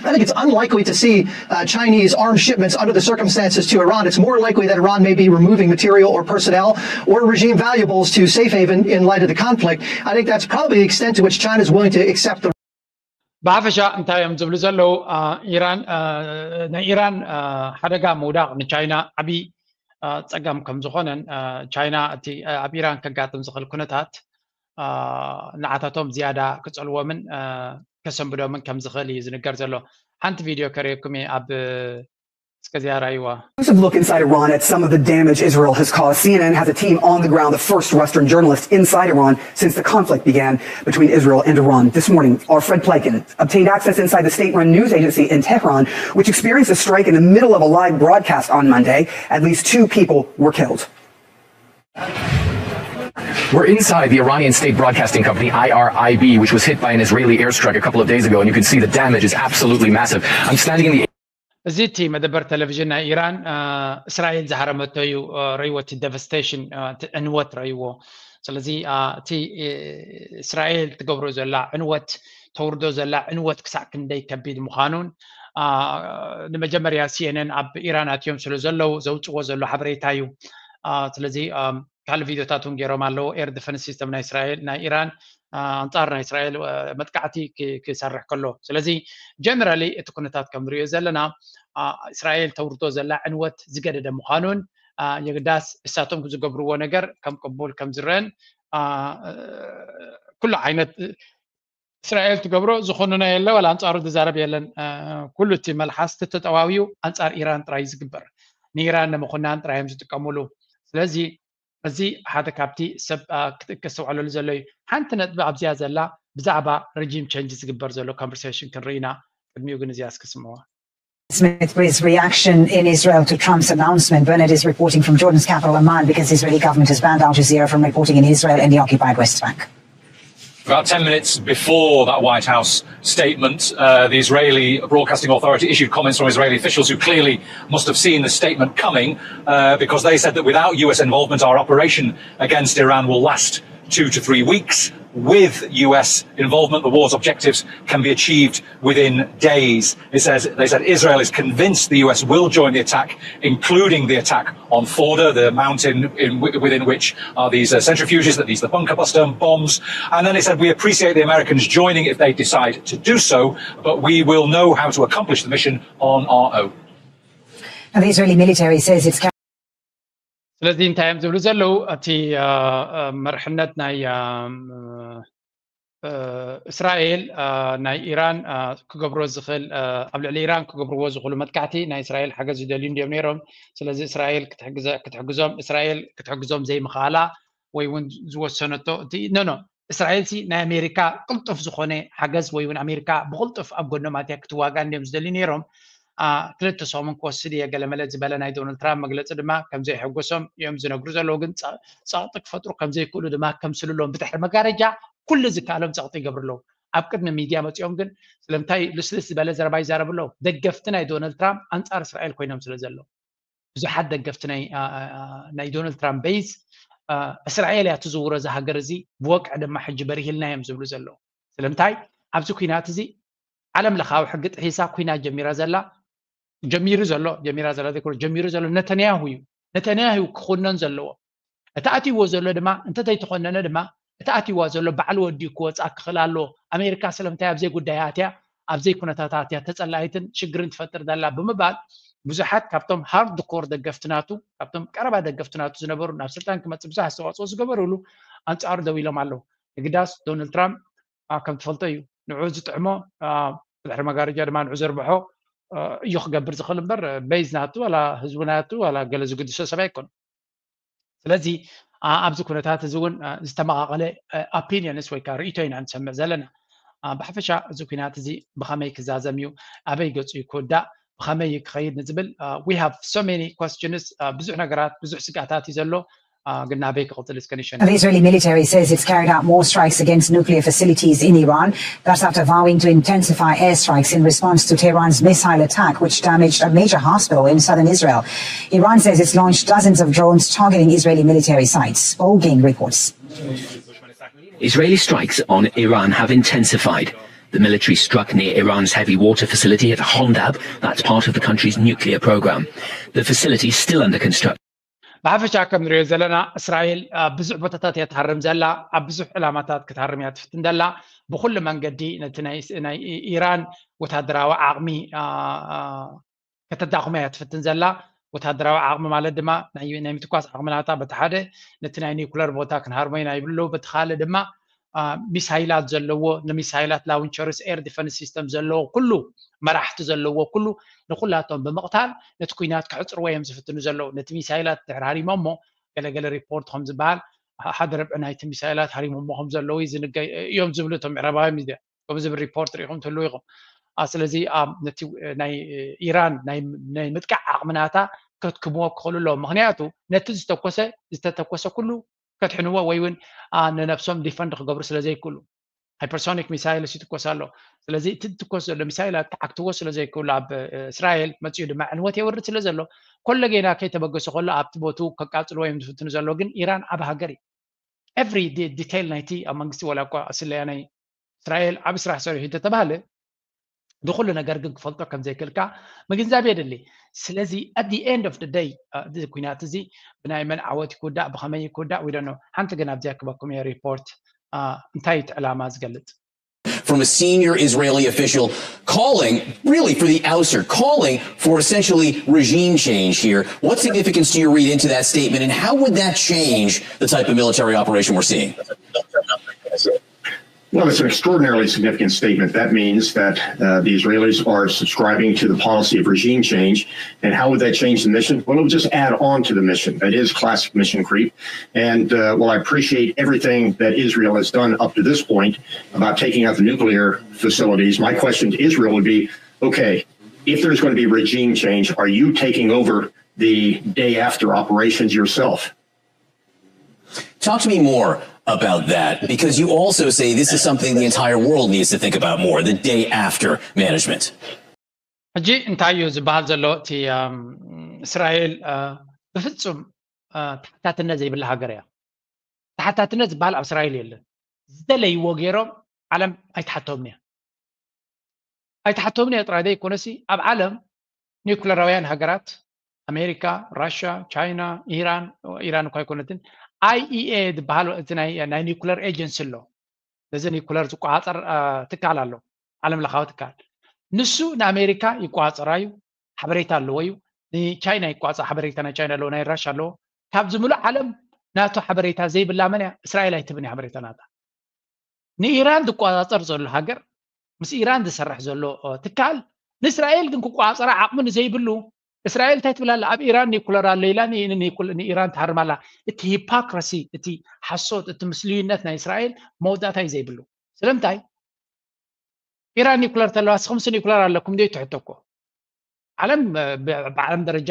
I think it's unlikely to see uh, Chinese arms shipments under the circumstances to Iran. It's more likely that Iran may be removing material or personnel or regime valuables to safe haven in light of the conflict. I think that's probably the extent to which China is willing to accept the ብሓፈሻ እንታይ እዮም ዝብሉ ዘለዉ? ኢራን ናይ ኢራን ሓደጋ ምውዳቕ ንቻይና ዓብዪ ፀገም ከም ዝኾነን ቻይና እቲ ኣብ ኢራን ከጋጥም ዝኽእል ኩነታት ንዓታቶም ዝያዳ ክፀልዎምን ከሰንብዶምን ከም ዝኽእል እዩ ዝንገር ዘሎ። ሓንቲ ቪድዮ ከርእየኩም እየ ኣብ እስከዚኣ ራይዋ። Exclusive look inside Iran at some of the damage Israel has caused. C N N has a team on the ground, the first Western journalist inside Iran since the conflict began between Israel and Iran. This morning, our Fred Pleitgen obtained access inside the state-run news agency in Tehran, which experienced a strike in the middle of a live broadcast on Monday. At least two people were killed. We're inside the Iranian state broadcasting company, I R I B, which was hit by an Israeli airstrike a couple of days ago, and you can see the damage is absolutely massive. I'm standing in the እዚ እቲ መደበር ቴሌቪዥን ናይ ኢራን እስራኤል ዝሃረመቶ እዩ። ረይዎ እቲ ደቨስቴሽን፣ ዕንወት ረይዎ። ስለዚ እቲ እስራኤል ትገብሮ ዘላ ዕንወት፣ ተውርዶ ዘላ ዕንወት ክሳዕ ክንደይ ከቢድ ምዃኑን፣ ንመጀመርያ ሲኤንኤን ኣብ ኢራን ኣትዮም ስለ ዘለዉ ዘውፅዎ ዘሎ ሓበሬታ እዩ። ስለዚ ካልእ ቪድዮታት እውን ገይሮም ኣለዉ። ኤር ዲፈንስ ሲስተም ናይ እስራኤል ናይ ኢራን ኣንጻር ናይ እስራኤል መጥቃዕቲ ክሰርሕ ከሎ። ስለዚ ጀነራሊ እቲ ኩነታት ከም ንሪኦ ዘለና እስራኤል ተውርዶ ዘላ ዕንወት ዝገደደ ምዃኑን የግዳስ እሳቶም ዝገብርዎ ነገር ከም ቅቡል ከም ዝረአን ኩሉ ዓይነት እስራኤል ትገብሮ ዝኾነና የለ ዋላ ኣንጻሩ ዝዛረብ የለን። ኩሉ እቲ መልሓስ ተጠዋውዩ ኣንጻር ኢራን ጥራይ ዝግበር ንኢራን ንምኹናን ጥራይ እዮም ዝጥቀሙሉ። ስለዚ እዚ ሓደ ካብቲ ሰብ ክስተውዕለሉ ዘሎ እዩ። ሓንቲ ነጥቢ ኣብዚኣ ዘላ ብዛዕባ ሪጂም ቸንጅ ዝግበር ዘሎ ኮንቨርሴሽን ክንርኢ ኢና። ቅድሚኡ ግን እዚኣ እስኪ ስምዕዋ። Smith's reaction in Israel to Trump's announcement. Bernard is reporting from Jordan's capital, Amman, because the Israeli government has banned Al Jazeera from reporting in Israel and the occupied West Bank. About ten minutes before that White House statement, uh, the Israeli Broadcasting Authority issued comments from Israeli officials who clearly must have seen the statement coming uh, because they said that without U S involvement, our operation against Iran will last two to three weeks. With U S involvement, the war's objectives can be achieved within days. It says, they said Israel is convinced the U S will join the attack, including the attack on Fordow, the mountain in, within which are these uh, centrifuges that these the bunker buster bombs. And then it said, we appreciate the Americans joining if they decide to do so, but we will know how to accomplish the mission on our own. And the Israeli military says it's ስለዚ እንታይ እዮም ዝብሉ ዘለዉ? እቲ መርሕነት ናይ እስራኤል ናይ ኢራን ክገብሮ ዝኽእል ኣብ ልዕሊ ኢራን ክገብርዎ ዝኽእሉ መጥቃዕቲ ናይ እስራኤል ሓገዝ ይደልዩ እንዲዮም ነይሮም። ስለዚ እስራኤል ክትሕግዞም እስራኤል ክትሕግዞም ዘይምኽኣላ ወይ እውን ዝወሰነቶ እቲ ኖኖ እስራኤል ሲ ናይ ኣሜሪካ ቅልጡፍ ዝኾነ ሓገዝ ወይ እውን ኣሜሪካ ብቕልጡፍ ኣብ ጎኖም ኣትያ ክትዋጋ እንዲዮም ዝደልዩ ነይሮም። ክልተ ሰሙን ክወስድ እየ ገለመለ ዝበለ ናይ ዶናልድ ትራምፕ መግለፂ ድማ ከም ዘይሕጎሶም እዮም ዝነግሩ ዘለዉ። ግን ፀቕጢ ክፈጥሩ ከም ዘይክእሉ ድማ ከምስሉ ኣለዎም። ብድሕሪ መጋረጃ ኩሉ ዝከኣሎም ፀቕጢ ይገብሩ ኣለዉ። ኣብ ቅድሚ ሚድያ መፂኦም ግን ስለምንታይ ልስልስ ዝበለ ዘረባ ይዛረቡ ኣለዉ? ደገፍቲ ናይ ዶናልድ ትራምፕ ኣንፃር እስራኤል ኮይኖም ስለ ዘለዉ ብዙሓት ደገፍቲ ናይ ዶናልድ ትራምፕ ቤዝ እስራኤል እያ ትዝውሮ እዚ ሃገር እዚ ብወቅዒ ድማ ሕጂ በሪሂልና እዮም ዝብሉ ዘለዉ። ስለምንታይ ኣብዚ ኩናት እዚ ዓለም ለኻዊ ሕጊ ጥሒሳ ኩናት ጀሚራ ዘላ ጀሚሩ ዘሎ ጀሚራ ዘላ ዘይኮነ ጀሚሩ ዘሎ ነተንያሁ እዩ። ነተንያሁ ክኹነን ዘለዎ። እቲ ኣትይዎ ዘሎ ድማ እንተዘይተኾነነ ድማ እቲ ኣትይዋ ዘሎ ባዕሉ ወዲኡ ክወፅኣ ክኽእል ኣለዎ። ኣሜሪካ ስለምንታይ ኣብዘይ ጉዳይ ኣትያ ኣብዘይ ኩነታት ኣትያ ተፀላኢትን ሽግርን ትፈጥር ዘላ ብምባል ብዙሓት ካብቶም ሃርድ ኮር ደገፍትናቱ ካብቶም ቀረባ ደገፍትናቱ ዝነበሩ ናብ ስልጣን ክመፅእ ብዙሕ ኣስተዋፅኦ ዝገበሩሉ ኣንፃሩ ደው ኢሎም ኣለዉ። የግዳስ ዶናልድ ትራምፕ ከም ትፈልጦ እዩ ንዑ ዝጥዕሞ ብድሕሪ መጋረጃ ድማ ንዑ ዘርብሖ እዩ ክገብር ዝኽእል እምበር በይዝ ናቱ ዋላ ህዝቡ ናቱ ዋላ ገለ ዝግድሶ ሰብ ኣይኮን። ስለዚ ኣብዚ ኩነታት እዚ እውን ዝተመቓቐለ ኦፒኒየንስ ወይ ከዓ ርእቶ ኢና ንሰምዕ ዘለና። ብሓፈሻ እዚ ኩናት እዚ ብኸመይ ክዛዘም እዩ፣ ኣበይ ገፁ እዩ ክውዳእ፣ ብኸመይ እዩ ክኸይድ ንዝብል we have so many questions ብዙሕ ነገራት ብዙሕ ስጋታት እዩ ዘሎ። ግን ናበይ ክቕፅል እስከ ንሸን The Israeli military says it's carried out more strikes against nuclear facilities in Iran. That's after vowing to intensify airstrikes in response to Tehran's missile attack, which damaged a major hospital in southern Israel. Iran says it's launched dozens of drones targeting Israeli military sites. Paul Ging reports. Israeli strikes on Iran have intensified. The military struck near Iran's heavy water facility at Hondab, that's part of the country's nuclear program. The facility is still under construction. ብሓፈሻ ከም ንሪኦ ዘለና እስራኤል ኣብ ብዙሕ ቦታታት እያ ትሃርም ዘላ። ኣብ ብዙሕ ዕላማታት ክትሃርም እያ ትፍትን ዘላ። ብኩሉ መንገዲ ነቲ ናይ ኢራን ወታደራዊ ዓቕሚ ከተዳኽሞ እያ ትፍትን ዘላ። ወታደራዊ ዓቕሚ ማለት ድማ ናይ ምትኳስ ዓቕሚ ናታ በቲ ሓደ፣ ነቲ ናይ ኒኩለር ቦታ ክንሃርሞ ኢና ይብሉ ኣለዉ። በቲ ካልእ ድማ ሚሳይላት ዘለዎ፣ ንሚሳይላት፣ ላውንቸርስ፣ ኤር ዲፈንስ ሲስተም ዘለዎ ኩሉ፣ መራሕቲ ዘለዎ ኩሉ፣ ንኩላቶም ብምቕታል ነቲ ኩናት ክሕፅርዎ እዮም ዝፍትኑ ዘለዉ። ነቲ ሚሳይላት ድሕር ሃሪሞሞ፣ ገለገለ ሪፖርት ከም ዝበሃል ሓደ ርብዒ ናይቲ ሚሳይላት ሃሪሞሞ ከም ዘለዉ እዮም ዝብሉ እቶም ምዕራባዊ ሚድያ። ከም ዝብል ሪፖርት ሪኢኹም ትህልዉ ኢኹም። ስለዚ ነቲ ናይ ኢራን ናይ ምጥቃዕ ዓቕሚ ናታ ከድክምዎ ክኽእሉ ኣለዎም። ምክንያቱ ነቲ ዝተኮሰ ዝተተኮሰ ኩሉ ከድሕንዎ ወይ እውን ንነብሶም ዲፈንድ ክገብሩ ስለ ዘይክእሉ፣ ሃይፐርሶኒክ ሚሳይልስ ይትኮስ ኣሎ። ስለዚ እቲ ዝትኮስ ዘሎ ሚሳይላት ክዓግትዎ ስለ ዘይክእሉ ኣብ እስራኤል መፅኡ ድማ ዕንወት የወርድ ስለ ዘሎ፣ ኮሎ ጌና ከይተበገሰ ከሎ ኣብቲ ቦቱ ከቃፅልዎ እዮም ዝፍትኑ ዘሎ። ግን ኢራን ዓቢ ሃገር እዩ። ኤቭሪ ዲቴይል ናይቲ ኣብ መንግስቲ ዋላ እኳ ስለያ ናይ እስራኤል ዓቢ ስራሕ ሰሪሑ እንተተባህለ፣ ንኩሉ ነገር ግን ክፈልጦ ከም ዘይክእልካ ምግንዛብ የድሊ። ስለዚ at the end of the day እዚ ኩናት እዚ ብናይ መን ዓወት ይክውዳእ፣ ብኸመይ ይክውዳእ፣ we don't know። ሓንቲ ግን ኣብዚኣ ክበኩም እየ ሪፖርት እንታይ እቲ ዕላማ ዝገልጽ። From a senior Israeli official calling, really for the ouster, calling for essentially regime change here. What significance do you read into that statement, and how would that change the type of military operation we're seeing? Well, it's an extraordinarily significant statement. That means that uh, the Israelis are subscribing to the policy of regime change. And how would that change the mission? Well, it would just add on to the mission. That is classic mission creep. And uh, while I appreciate everything that Israel has done up to this point about taking out the nuclear facilities, my question to Israel would be, okay, if there's going to be regime change, are you taking over the day after operations yourself? Talk to me more about that, because you also say this is something the entire world needs to think about more, the day after management. ሕጂ እንታይ እዩ ዝበሃል ዘሎ? እቲ እስራኤል ብፍጹም ተሓታትነት ዘይብላ ሃገር እያ። ተሓታትነት ዝበሃል ኣብ እስራኤል የለን። ዝደለይዎ ገይሮም ዓለም ኣይትሓቶምን እያ። ኣይትሓቶምን እያ ጥራይ ዘይኮነሲ ኣብ ዓለም ኒውክለራውያን ሃገራት ኣሜሪካ፣ ራሽያ፣ ቻይና፣ ኢራን፣ ኢራን እኳ ኣይኮነትን፣ ኣይኢኤ ዝበሃል እቲ ናይ ኒውክለር ኤጀንሲ ኣሎ። ነዚ ኒውክለር ዝቆፃፀር ትካል ኣሎ፣ ዓለም ለኻዊ ትካል። ንሱ ንኣሜሪካ ይቆፃፀራ እዩ፣ ሓበሬታ ኣለዎ እዩ። ንቻይና ይቆፃፀር፣ ሓበሬታ ናይ ቻይና ኣለዎ፣ ናይ ራሽያ ኣለዎ። ካብዚ ምሉእ ዓለም ናቱ ሓበሬታ ዘይብላ መን እያ? እስራኤል ኣይትብን እያ ሓበሬታ ናታ። ንኢራን ዝቆፃፀር ዘሎ ሃገር፣ ምስ ኢራን ዝሰርሕ ዘሎ ትካል ንእስራኤል ግን ክቆፃፀራ ዓቕሚ ንዘይብሉ፣ እስራኤል እንታይ ትብል ኣላ? ኣብ ኢራን ኒኩለር ኣሎ ኢላ ንኢራን ትሃርም ኣላ። እቲ ሂፖክራሲ፣ እቲ ሓሶት፣ እቲ ምስልዩነት ናይ እስራኤል መወዳእታ እዩ ዘይብሉ። ስለምንታይ? ኢራን ኒኩለር ተለዋ ንስኹምስ ኒኩለር ኣለኩም ዶ ትሕቶ እኮ። ዓለም ብዓለም ደረጃ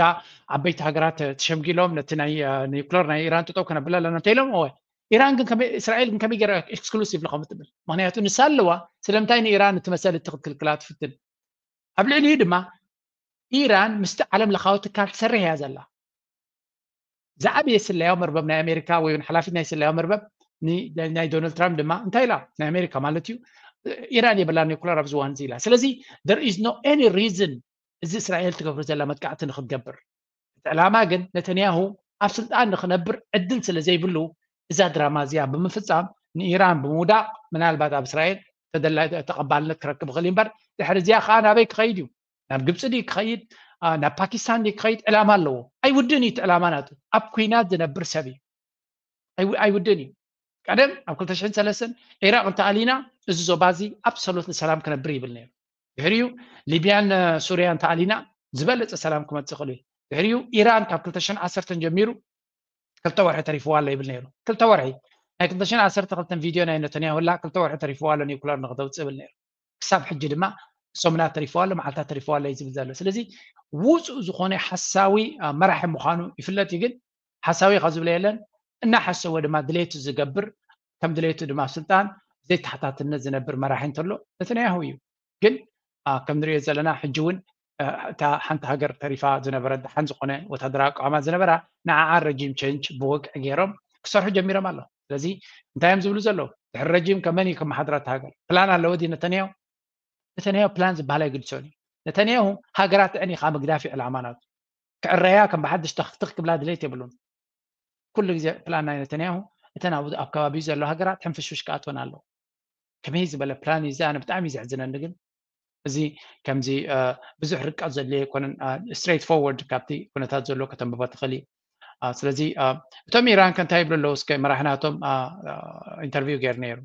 ዓበይቲ ሃገራት ተሸምጊሎም ነቲ ናይ ኒኩለር ናይ ኢራን ጠጠው ከነብላ ኣለና እንተኢሎም፣ እወ። ኢራን ግን እስራኤል ግን ከመይ ገይራ ኤክስክሉሲቭ ኢኹም ትብል? ምክንያቱ ንሳ ኣለዋ። ስለምንታይ ንኢራን እቲ መሰል እቲ ክትክልክላ ትፍትን? ኣብ ልዕሊኡ ድማ ኢራን ምስቲ ዓለም ለኻዊ ትካል ትሰርሕ እያ ዘላ። ዝዓበየ ስለያዊ መርበብ ናይ ኣሜሪካ ወይ ሓላፊት ናይ ስለያዊ መርበብ ናይ ዶናልድ ትራምፕ ድማ እንታይ ኢላ? ናይ ኣሜሪካ ማለት እዩ፣ ኢራን የብላ ኒኩለር ኣብዚ እዋን እዚ ኢላ። ስለዚ there is no any reason እዚ እስራኤል ትገብሮ ዘላ መጥቃዕቲ ንክትገብር። እቲ ዕላማ ግን ነተንያሁ ኣብ ስልጣን ንክነብር ዕድል ስለ ዘይብሉ እዛ ድራማ እዚኣ ብምፍፃም ንኢራን ብምውዳቕ ምናልባት ኣብ እስራኤል ተቐባልነት ክረክብ ይኽእል እምበር ድሕሪ እዚኣ ከዓ ናበይ ክኸይድ እዩ? ናብ ግብፂ ድዩ ክኸይድ? ናብ ፓኪስታን ድዩ ክኸይድ? ዕላማ ኣለዎ። ኣይውድን እዩ እቲ ዕላማ ናቱ። ኣብ ኩናት ዝነብር ሰብ እዩ። ኣይውድን እዩ። ቀደም ኣብ ክልተ ሽሕን ሰለስተን ዒራቕ እንተኣሊና እዚ ዞባ እዚ ኣብሶሉት ሰላም ክነብር ይብል ነይሩ። ድሕሪኡ ሊብያን ሱርያ እንተኣሊና ዝበለፀ ሰላም ክመፅእ ይኽእል እዩ። ድሕሪኡ ኢራን ካብ ክልተ ሽሕን ዓሰርተን ጀሚሩ ክልተ ወርሒ ተሪፍዋ ኣሎ ይብል ነይሩ። ክልተ ወርሒ ናይ ክልተ ሽሕን ዓሰርተ ክልተን ቪድዮ ናይ ነተንያሁ ላ ክልተ ወርሒ ተሪፍዋ ኣሎ ኒውክለር ንክተውፅእ ይብል ነይሩ። ክሳብ ሕጂ ድማ ሰሙናት ተሪፍዋ ኣሎ፣ መዓልታት ተሪፍዋ ኣሎ እዩ ዝብል ዘሎ። ስለዚ ውፁእ ዝኾነ ሓሳዊ መራሒ ምዃኑ ይፍለጥ እዩ። ግን ሓሳዊ ካብ ዝብለ የለን፣ እናሓሰወ ድማ ድሌቱ ዝገብር፣ ከም ድሌቱ ድማ ስልጣን ዘይተሓታትነት ዝነብር መራሒ እንተሎ ነተንያሁ እዩ። ግን ከም ንሪኦ ዘለና ሕጂ እውን እታ ሓንቲ ሃገር ተሪፋ ዝነበረት ደሓን ዝኾነ ወታደራዊ ኣቃውማ ዝነበራ ንዓዓ ረጂም ቸንጅ ብወግዒ ገይሮም ክሰርሑ ጀሚሮም ኣለዉ። ስለዚ እንታይ እዮም ዝብሉ ዘለዉ? ድሕሪ ረጂም ከመን እዩ ከመሓድራ እታ ሃገር? ፕላን ኣለዎ ድዩ ነተንያሁ? ነተንያሁ ፕላን ዝበሃል ኣይግድሶን እዩ። ነተንያሁ ሃገራት ኣዕኒኻ ምግዳፍ እዩ ዕላማ ናቱ። ክዕረያ ከም ብሓድሽ ተኽትኽ ክብላ ድሌት የብሉን። ኩሉ ግዜ ፕላን ናይ ነተንያሁ እተን ኣብ ከባቢኡ ዘለዋ ሃገራት ሕንፍሽፍሽ ክኣትወን ኣለዎ። ከመይ ዝበለ ፕላን እዩ እዚ? ኣነ ብጣዕሚ እዩ ዘሕዝነኒ። ግን እዚ ከምዚ ብዙሕ ርቀት ዘድልዮ ኣይኮነን። ስትሬት ፎርወርድ ካብቲ ኩነታት ዘሎ ከተንብቦ ትኽእል እዩ። ስለዚ እቶም ኢራን ከ እንታይ ይብሉ ኣለዉ? እስከ መራሒ ናቶም ኢንተርቪው ገይሩ ነይሩ።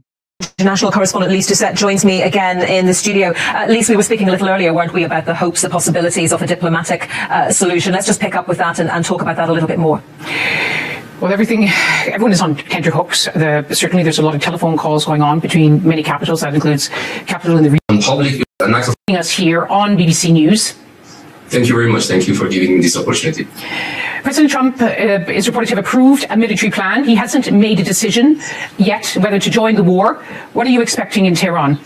International correspondent Lise Doucet joins me again in the studio. Uh, Lise, we were speaking a little earlier, weren't we, about the hopes, the possibilities of a diplomatic uh, solution. Let's just pick up with that and, and talk about that a little bit more. Well, everything, everyone is on tenterhooks. The, certainly, there's a lot of telephone calls going on between many capitals. That includes capital in the region. Public, an act of Joining us here on B B C News. Thank you very much. Thank you for giving me this opportunity. President Trump uh, is reported to have approved a military plan. He hasn't made a decision yet whether to join the war. What are you expecting in Tehran?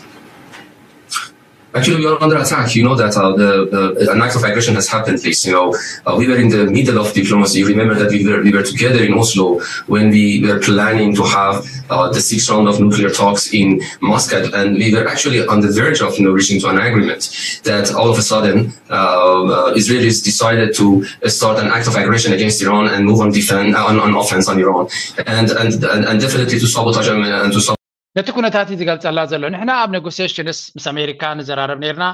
Actually, we are under attack. You know that uh, the, the an act of aggression has happened. This, you know, uh, we were in the middle of diplomacy. You remember that we were we were together in Oslo when we were planning to have uh, the sixth round of nuclear talks in Muscat, and we were actually on the verge of, you know, reaching to an agreement. That all of a sudden, uh, uh, Israelis decided to start an act of aggression against Iran and move on defense on, on offense on Iran, and and and, and definitely to sabotage and, and to ነቲ ኩነታት እዩ ዝገልጸላ ዘሎ። ንሕና ኣብ ኔጎሲሽንስ ምስ ኣሜሪካ ንዘራረብ ነርና።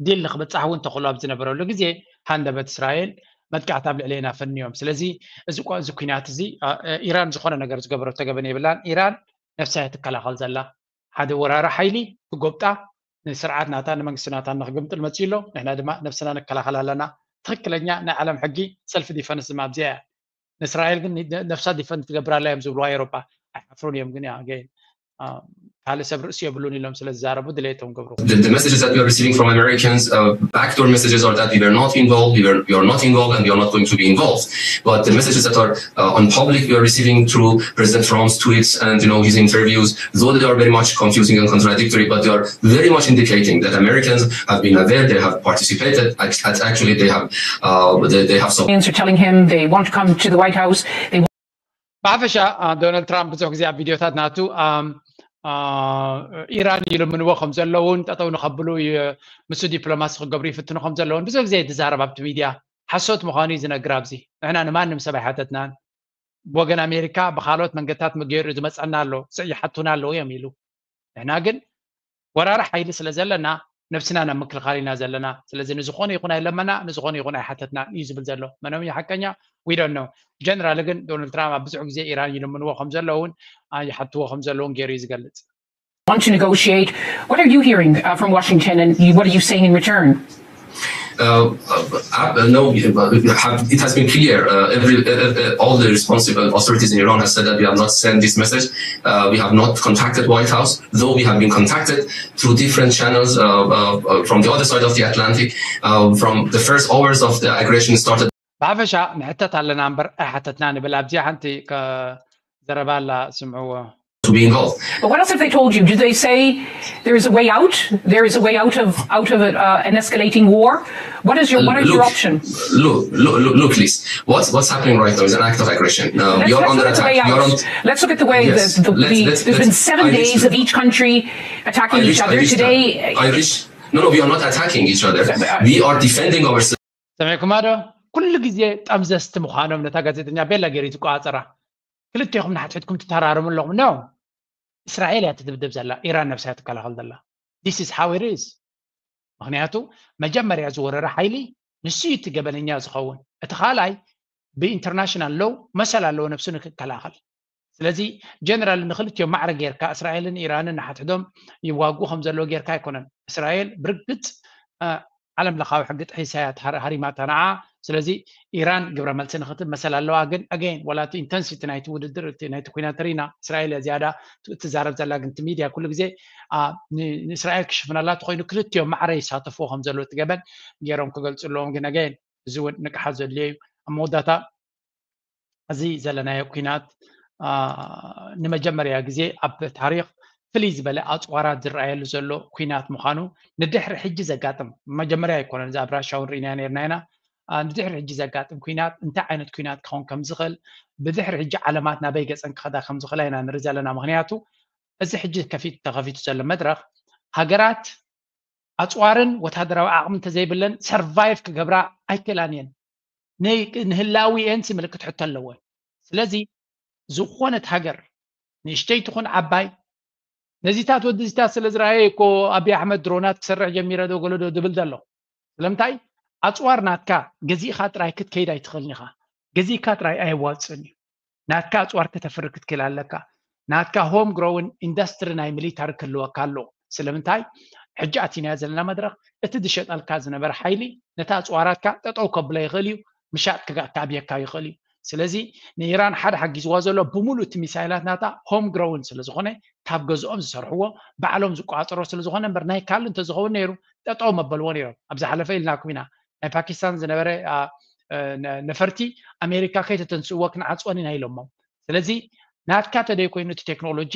ዲል ንክብጻሕ እውን ተኽእሎ ኣብ ዝነበረሉ ግዜ ሃንደበት እስራኤል መጥቃዕቲ ኣብ ልዕሌና ፈንዮም። ስለዚ እዚ ቋ- እዚ ኩናት እዚ አ፣ ኢራን ዝኾነ ነገር ዝገበረቶ ገበን የብላን። ኢራን ነፍሳ እያ ትከላኸል ዘላ። ሓደ ወራሪ ሓይሊ ብጎብጣ ንስርዓት ናታ ንመንግስቲ ናታ ንክግምጥል መፅዩ ኣሎ። ንሕና ድማ ነብስና ንከላኸል ኣለና። ትክክለኛ ናይ ዓለም ሕጊ ሰልፍ ዲፈንስ ድማ ኣብዚኣ እያ። ንእስራኤል ግን ነፍሳ ዲፈንድ ትገብር ኣላ እዮም ዝብልዋ ኤሮፓ። ኣይሓፍሩን እዮም ግን ያ ገይን ካልእ ሰብ ርእሲ የብሉን ኢሎም ስለ ዝዛረቡ ድሌቶም ገብሩ። The, the messages that we are receiving from Americans, uh, backdoor messages, are that we were not involved, we were, we are not involved, and we are not going to be involved. But the messages that are uh, on public, we are receiving through President Trump's tweets and, you know, his interviews, though they are very much confusing and contradictory, but they are very much indicating that Americans have been aware, they have participated, act- act- actually they have, uh, they, they have some Are telling him they want to come to the White House. They ብሓፈሻ ዶናልድ ትራምፕ ብዙሕ ግዜ ኣብ ቪድዮታት ናቱ ኢራን ይልምንዎ ከም ዘለውን ጠጠው ንኸብሉ ምስ ዲፕሎማሲ ክገብሩ ይፍትኑ ከም ዘለውን ብዙሕ ግዜ ትዛረብ ኣብቲ ሚድያ። ሓሶት ምዃኑ እዩ ዝነግር። ኣብዚ ንሕና ንማንም ሰብ ኣይሓተትናን። ብወገን ኣሜሪካ ብካልኦት መንገድታት ገይሩ ዝመፀና ኣሎ፣ ይሓቱና ኣለዉ እዮም ኢሉ። ንሕና ግን ወራሪ ሓይሊ ስለ ዘለና ነብስና ናብ ምክልኻል ኢና ዘለና። ስለዚ ንዝኾነ ይኹን ኣይለመና፣ ንዝኾነ ይኹን ኣይሓተትና እዩ ዝብል ዘሎ። መኖም እዩ ሓቀኛ? We don't know። ጀነራል ግን ዶናልድ ትራምፕ ኣብ ብዙሕ ግዜ ኢራን ይልምንዎ ከም ዘለውን ይሓትዎ ከም ዘለውን ገይሩ እዩ ዝገልጽ። Want to negotiate. What are you hearing uh, from Washington, and you, what are you saying in return? Uh, uh, uh, no, uh, have, it has been clear. Uh, every, uh, uh, all the responsible authorities in Iran have said that we have not sent this message. Uh, we have not contacted White House, though we have been contacted through different channels uh, uh, uh, from the other side of the Atlantic, uh, from the first hours of the aggression started. ብሓፈሻ ንሕተት ኣለና እምበር ኣይሓተትና ንብል። ኣብዚኣ ሓንቲ ከ- ዘረባ ኣላ ስምዕዎ። To be involved. But what else have they told you? Do they say there is a way out? There is a way out of out of uh, an escalating war. What is your what is your Look, option? Look, look, look, look, Liz. What's what's happening right now is an act of aggression. Uh, Let's, you're let's under look at the attack. way You're out. on. Let's look at the way Yes. the, the, Let's- the, let's- there's been let's- seven I days reached- of each country attacking I each reached other. that- Today, I reached. No, no, we are not attacking each other. We are defending ourselves. ሰሚዕኩማ ዶ? ኩሉ ግዜ ጠምዘዝቲ ምዃኖም ነታ ጋዜጠኛ ቤላ ገይሩ እዩ ዝቆፃፀራ። ክልቴኹም ንሓትሕትኩም ትተራረሙ ኣለኹም። No፣ እስራኤል እያ ትድብደብ ዘላ፣ ኢራን ነብሳ እያ ትከላኸል ዘላ። This is how it is። ምክንያቱ መጀመርያ ዝወረረ ሓይሊ ንሱ እዩ እቲ ገበነኛ ዝኸውን። እቲ ካልኣይ ብኢንተርናሽናል ሎው መሰል ኣለዎ ነብሱ ንክከላኸል። ስለዚ ጀነራል ንክልቲኦም ማዕረ ጌርካ እስራኤልን ኢራንን ንሓድሕዶም ይዋግኡ ከም ዘለዎ ጌርካ ኣይኮነን። እስራኤል ብርግፅ ዓለም ለኻዊ ሕጊ ጥሒሳ እያ ሃሪማታ ንዓ። ስለዚ ኢራን ግብረ መልሲ ንክትብ መሰል ኣለዋ። ግን ኣገይን ዋላ እቲ ኢንተንሲቲ ናይቲ ውድድር እቲ ናይቲ ኩናት ርኢና እስራኤል እያ ዝያዳ ትዛረብ ዘላ። ግን እቲ ሚድያ ኩሉ ግዜ ንእስራኤል ክሽፍነላ ተኮይኑ ክልቲኦም ማዕረ ይሳተፍዎ ከም ዘለዎ እቲ ገበን ገይሮም ክገልፁ ኣለዎም። ግን ኣገይን እዚ እውን ንቅሓት ዘድልዮ እዩ። ኣብ መወዳእታ እዚ ዘለናዮ ኩናት ንመጀመርያ ግዜ ኣብ ታሪክ ፍልይ ዝበለ ኣፅዋራት ዝረኣየሉ ዘሎ ኩናት ምዃኑ ንድሕሪ ሕጂ ዘጋጥም መጀመርያ ኣይኮነን። እዚ ኣብ ራሻ እውን ርኢና ነርና ኢና። ንድሕሪ ሕጂ ዘጋጥም ኩናት እንታይ ዓይነት ኩናት ክኸውን ከም ዝኽእል ብድሕሪ ሕጂ ዓለማት ናበይ ገፀን ክኸዳ ከም ዝኽእላ ኢና ንርኢ ዘለና። ምክንያቱ እዚ ሕጂ ከፊት ተኸፊቱ ዘሎ መድረኽ ሃገራት ኣፅዋርን ወታደራዊ ዓቕሚ እንተዘይብለን ሰርቫይቭ ክገብራ ኣይክእላን እየን። ንህላዊ እየንሲ ምልክት ሕቶ ኣለወን። ስለዚ ዝኾነት ሃገር ንእሽተይ ትኹን ዓባይ ነዚታት ወዲ እዚታት ስለ ዝረኣየ እኮ ኣብይ ኣሕመድ ድሮናት ክሰርሕ ጀሚረ ዶ ገሎ ዶ ዝብል ዘሎ። ስለምንታይ ኣፅዋር ናትካ ገዚእኻ ጥራይ ክትከይድ ኣይትኽእልን ኢኻ። ገዚእካ ጥራይ ኣየዋፅእን እዩ። ናትካ ኣፅዋር ከተፍሪ ክትክእል ኣለካ። ናትካ home grown industry ናይ ሚሊታሪ ክህልወካ ኣለዎ። ስለምንታይ? ሕጂ ኣቲናዮ ዘለና መድረኽ እቲ ዝሸጠልካ ዝነበረ ሓይሊ ነታ ኣፅዋራትካ ጠጠው ከብሎ ይኽእል እዩ፣ ምሻጥ ክብየካ ይኽእል እዩ። ስለዚ ንኢራን ሓደ ሓጊዝዋ ዘሎ ብምሉእ እቲ ሚሳይላት ናታ home grown ስለዝኾነ ካብ ገዝኦም ዝሰርሕዎ ባዕሎም ዝቆፃፀሮ ስለዝኾነ እምበር ናይ ካልእ እንተዝኸውን ነይሩ ጠጠው መበልዎ ነይሮም። ኣብ ዝሓለፈ ኢልናኩም ኢና ናይ ፓኪስታን ዝነበረ ነፈርቲ ኣሜሪካ ከይተተንስእዎ ክንዓፅወን ኢና ኢሎሞ። ስለዚ ናትካ ተደይኮይኑ እቲ ቴክኖሎጂ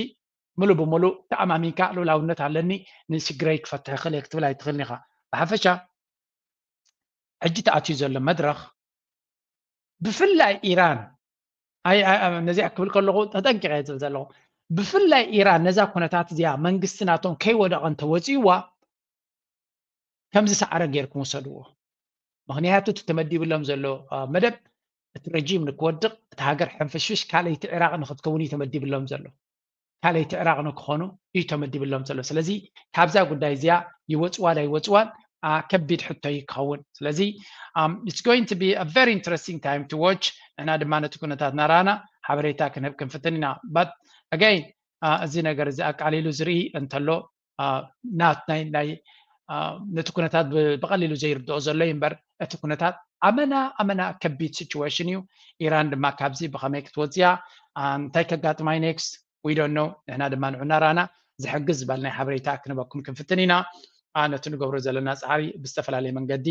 ምሉእ ብምሉእ ተኣማሚንካ ልኡላውነት ኣለኒ ንሽግረይ ክፈትሕ ይኽእል እየ ክትብል ኣይትኽእልን ኢኻ። ብሓፈሻ ሕጂ ተኣትዩ ዘሎ መድረኽ ብፍላይ ኢራን ነዚኣ ክብል ከለኹ ተጠንቂቐ ዝብል ዘለኹ ብፍላይ ኢራን ነዛ ኩነታት እዚኣ መንግስቲ ናቶም ከይወደቐ እንተወፂእዋ ከምዚ ሰዓረ ጌርኩም ውሰድዎ። ምክንያቱ እቲ ተመዲብሎም ዘሎ መደብ እቲ ረጂም ንክወድቕ እቲ ሃገር ሕንፍሽፍሽ ካልኣይቲ ዕራቕ ንክትከውን እዩ ተመዲብሎም ዘሎ። ካልኣይቲ ዕራቕ ንክኾኑ እዩ ተመዲብሎም ዘሎ። ስለዚ ካብዛ ጉዳይ እዚኣ ይወፅዋ ዳ ይወፅዋን ከቢድ ሕቶ እዩ ክኸውን። ስለዚ it's going to be a very interesting time to watch። ንሕና ድማ ነቲ ኩነታት እናረኣና ሓበሬታ ክንህብ ክንፍትን ኢና። But again እዚ ነገር እዚ ኣቃሊሉ ዝርኢ እንተሎ ነቲ ኩነታት ብቐሊሉ ዘይርድኦ ዘሎ እዩ እምበር እቲ ኩነታት ኣመና ኣመና ከቢድ situation እዩ። ኢራን ድማ ካብዚ ብኸመይ ክትወፅያ እንታይ ከጋጥማይ next we don't know። ንሕና ድማ ንዑ እናረኣና ዝሕግዝ ዝበልናይ ሓበሬታ ክንበኩም ክንፍትን ኢና። ነቲ ንገብሮ ዘለና ፃዕሪ ብዝተፈላለየ መንገዲ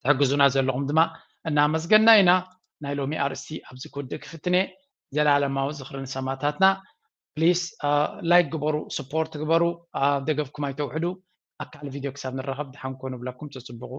ትሕግዙና ዘለኹም ድማ እናመስገና ኢና። ናይ ሎሚ ኣርእስቲ ኣብዚ ክውድእ ክፍትን እየ። ዘላለማዊ ዝኽሪ ንሰማእታትና። Please like ግበሩ፣ support ግበሩ፣ ደገፍኩም ኣይተውሕዱ። ኣብ ካልእ ቪድዮ ክሳብ ንራኸብ ደሓን ኮኑ ብለኩም። ተፅብቑ።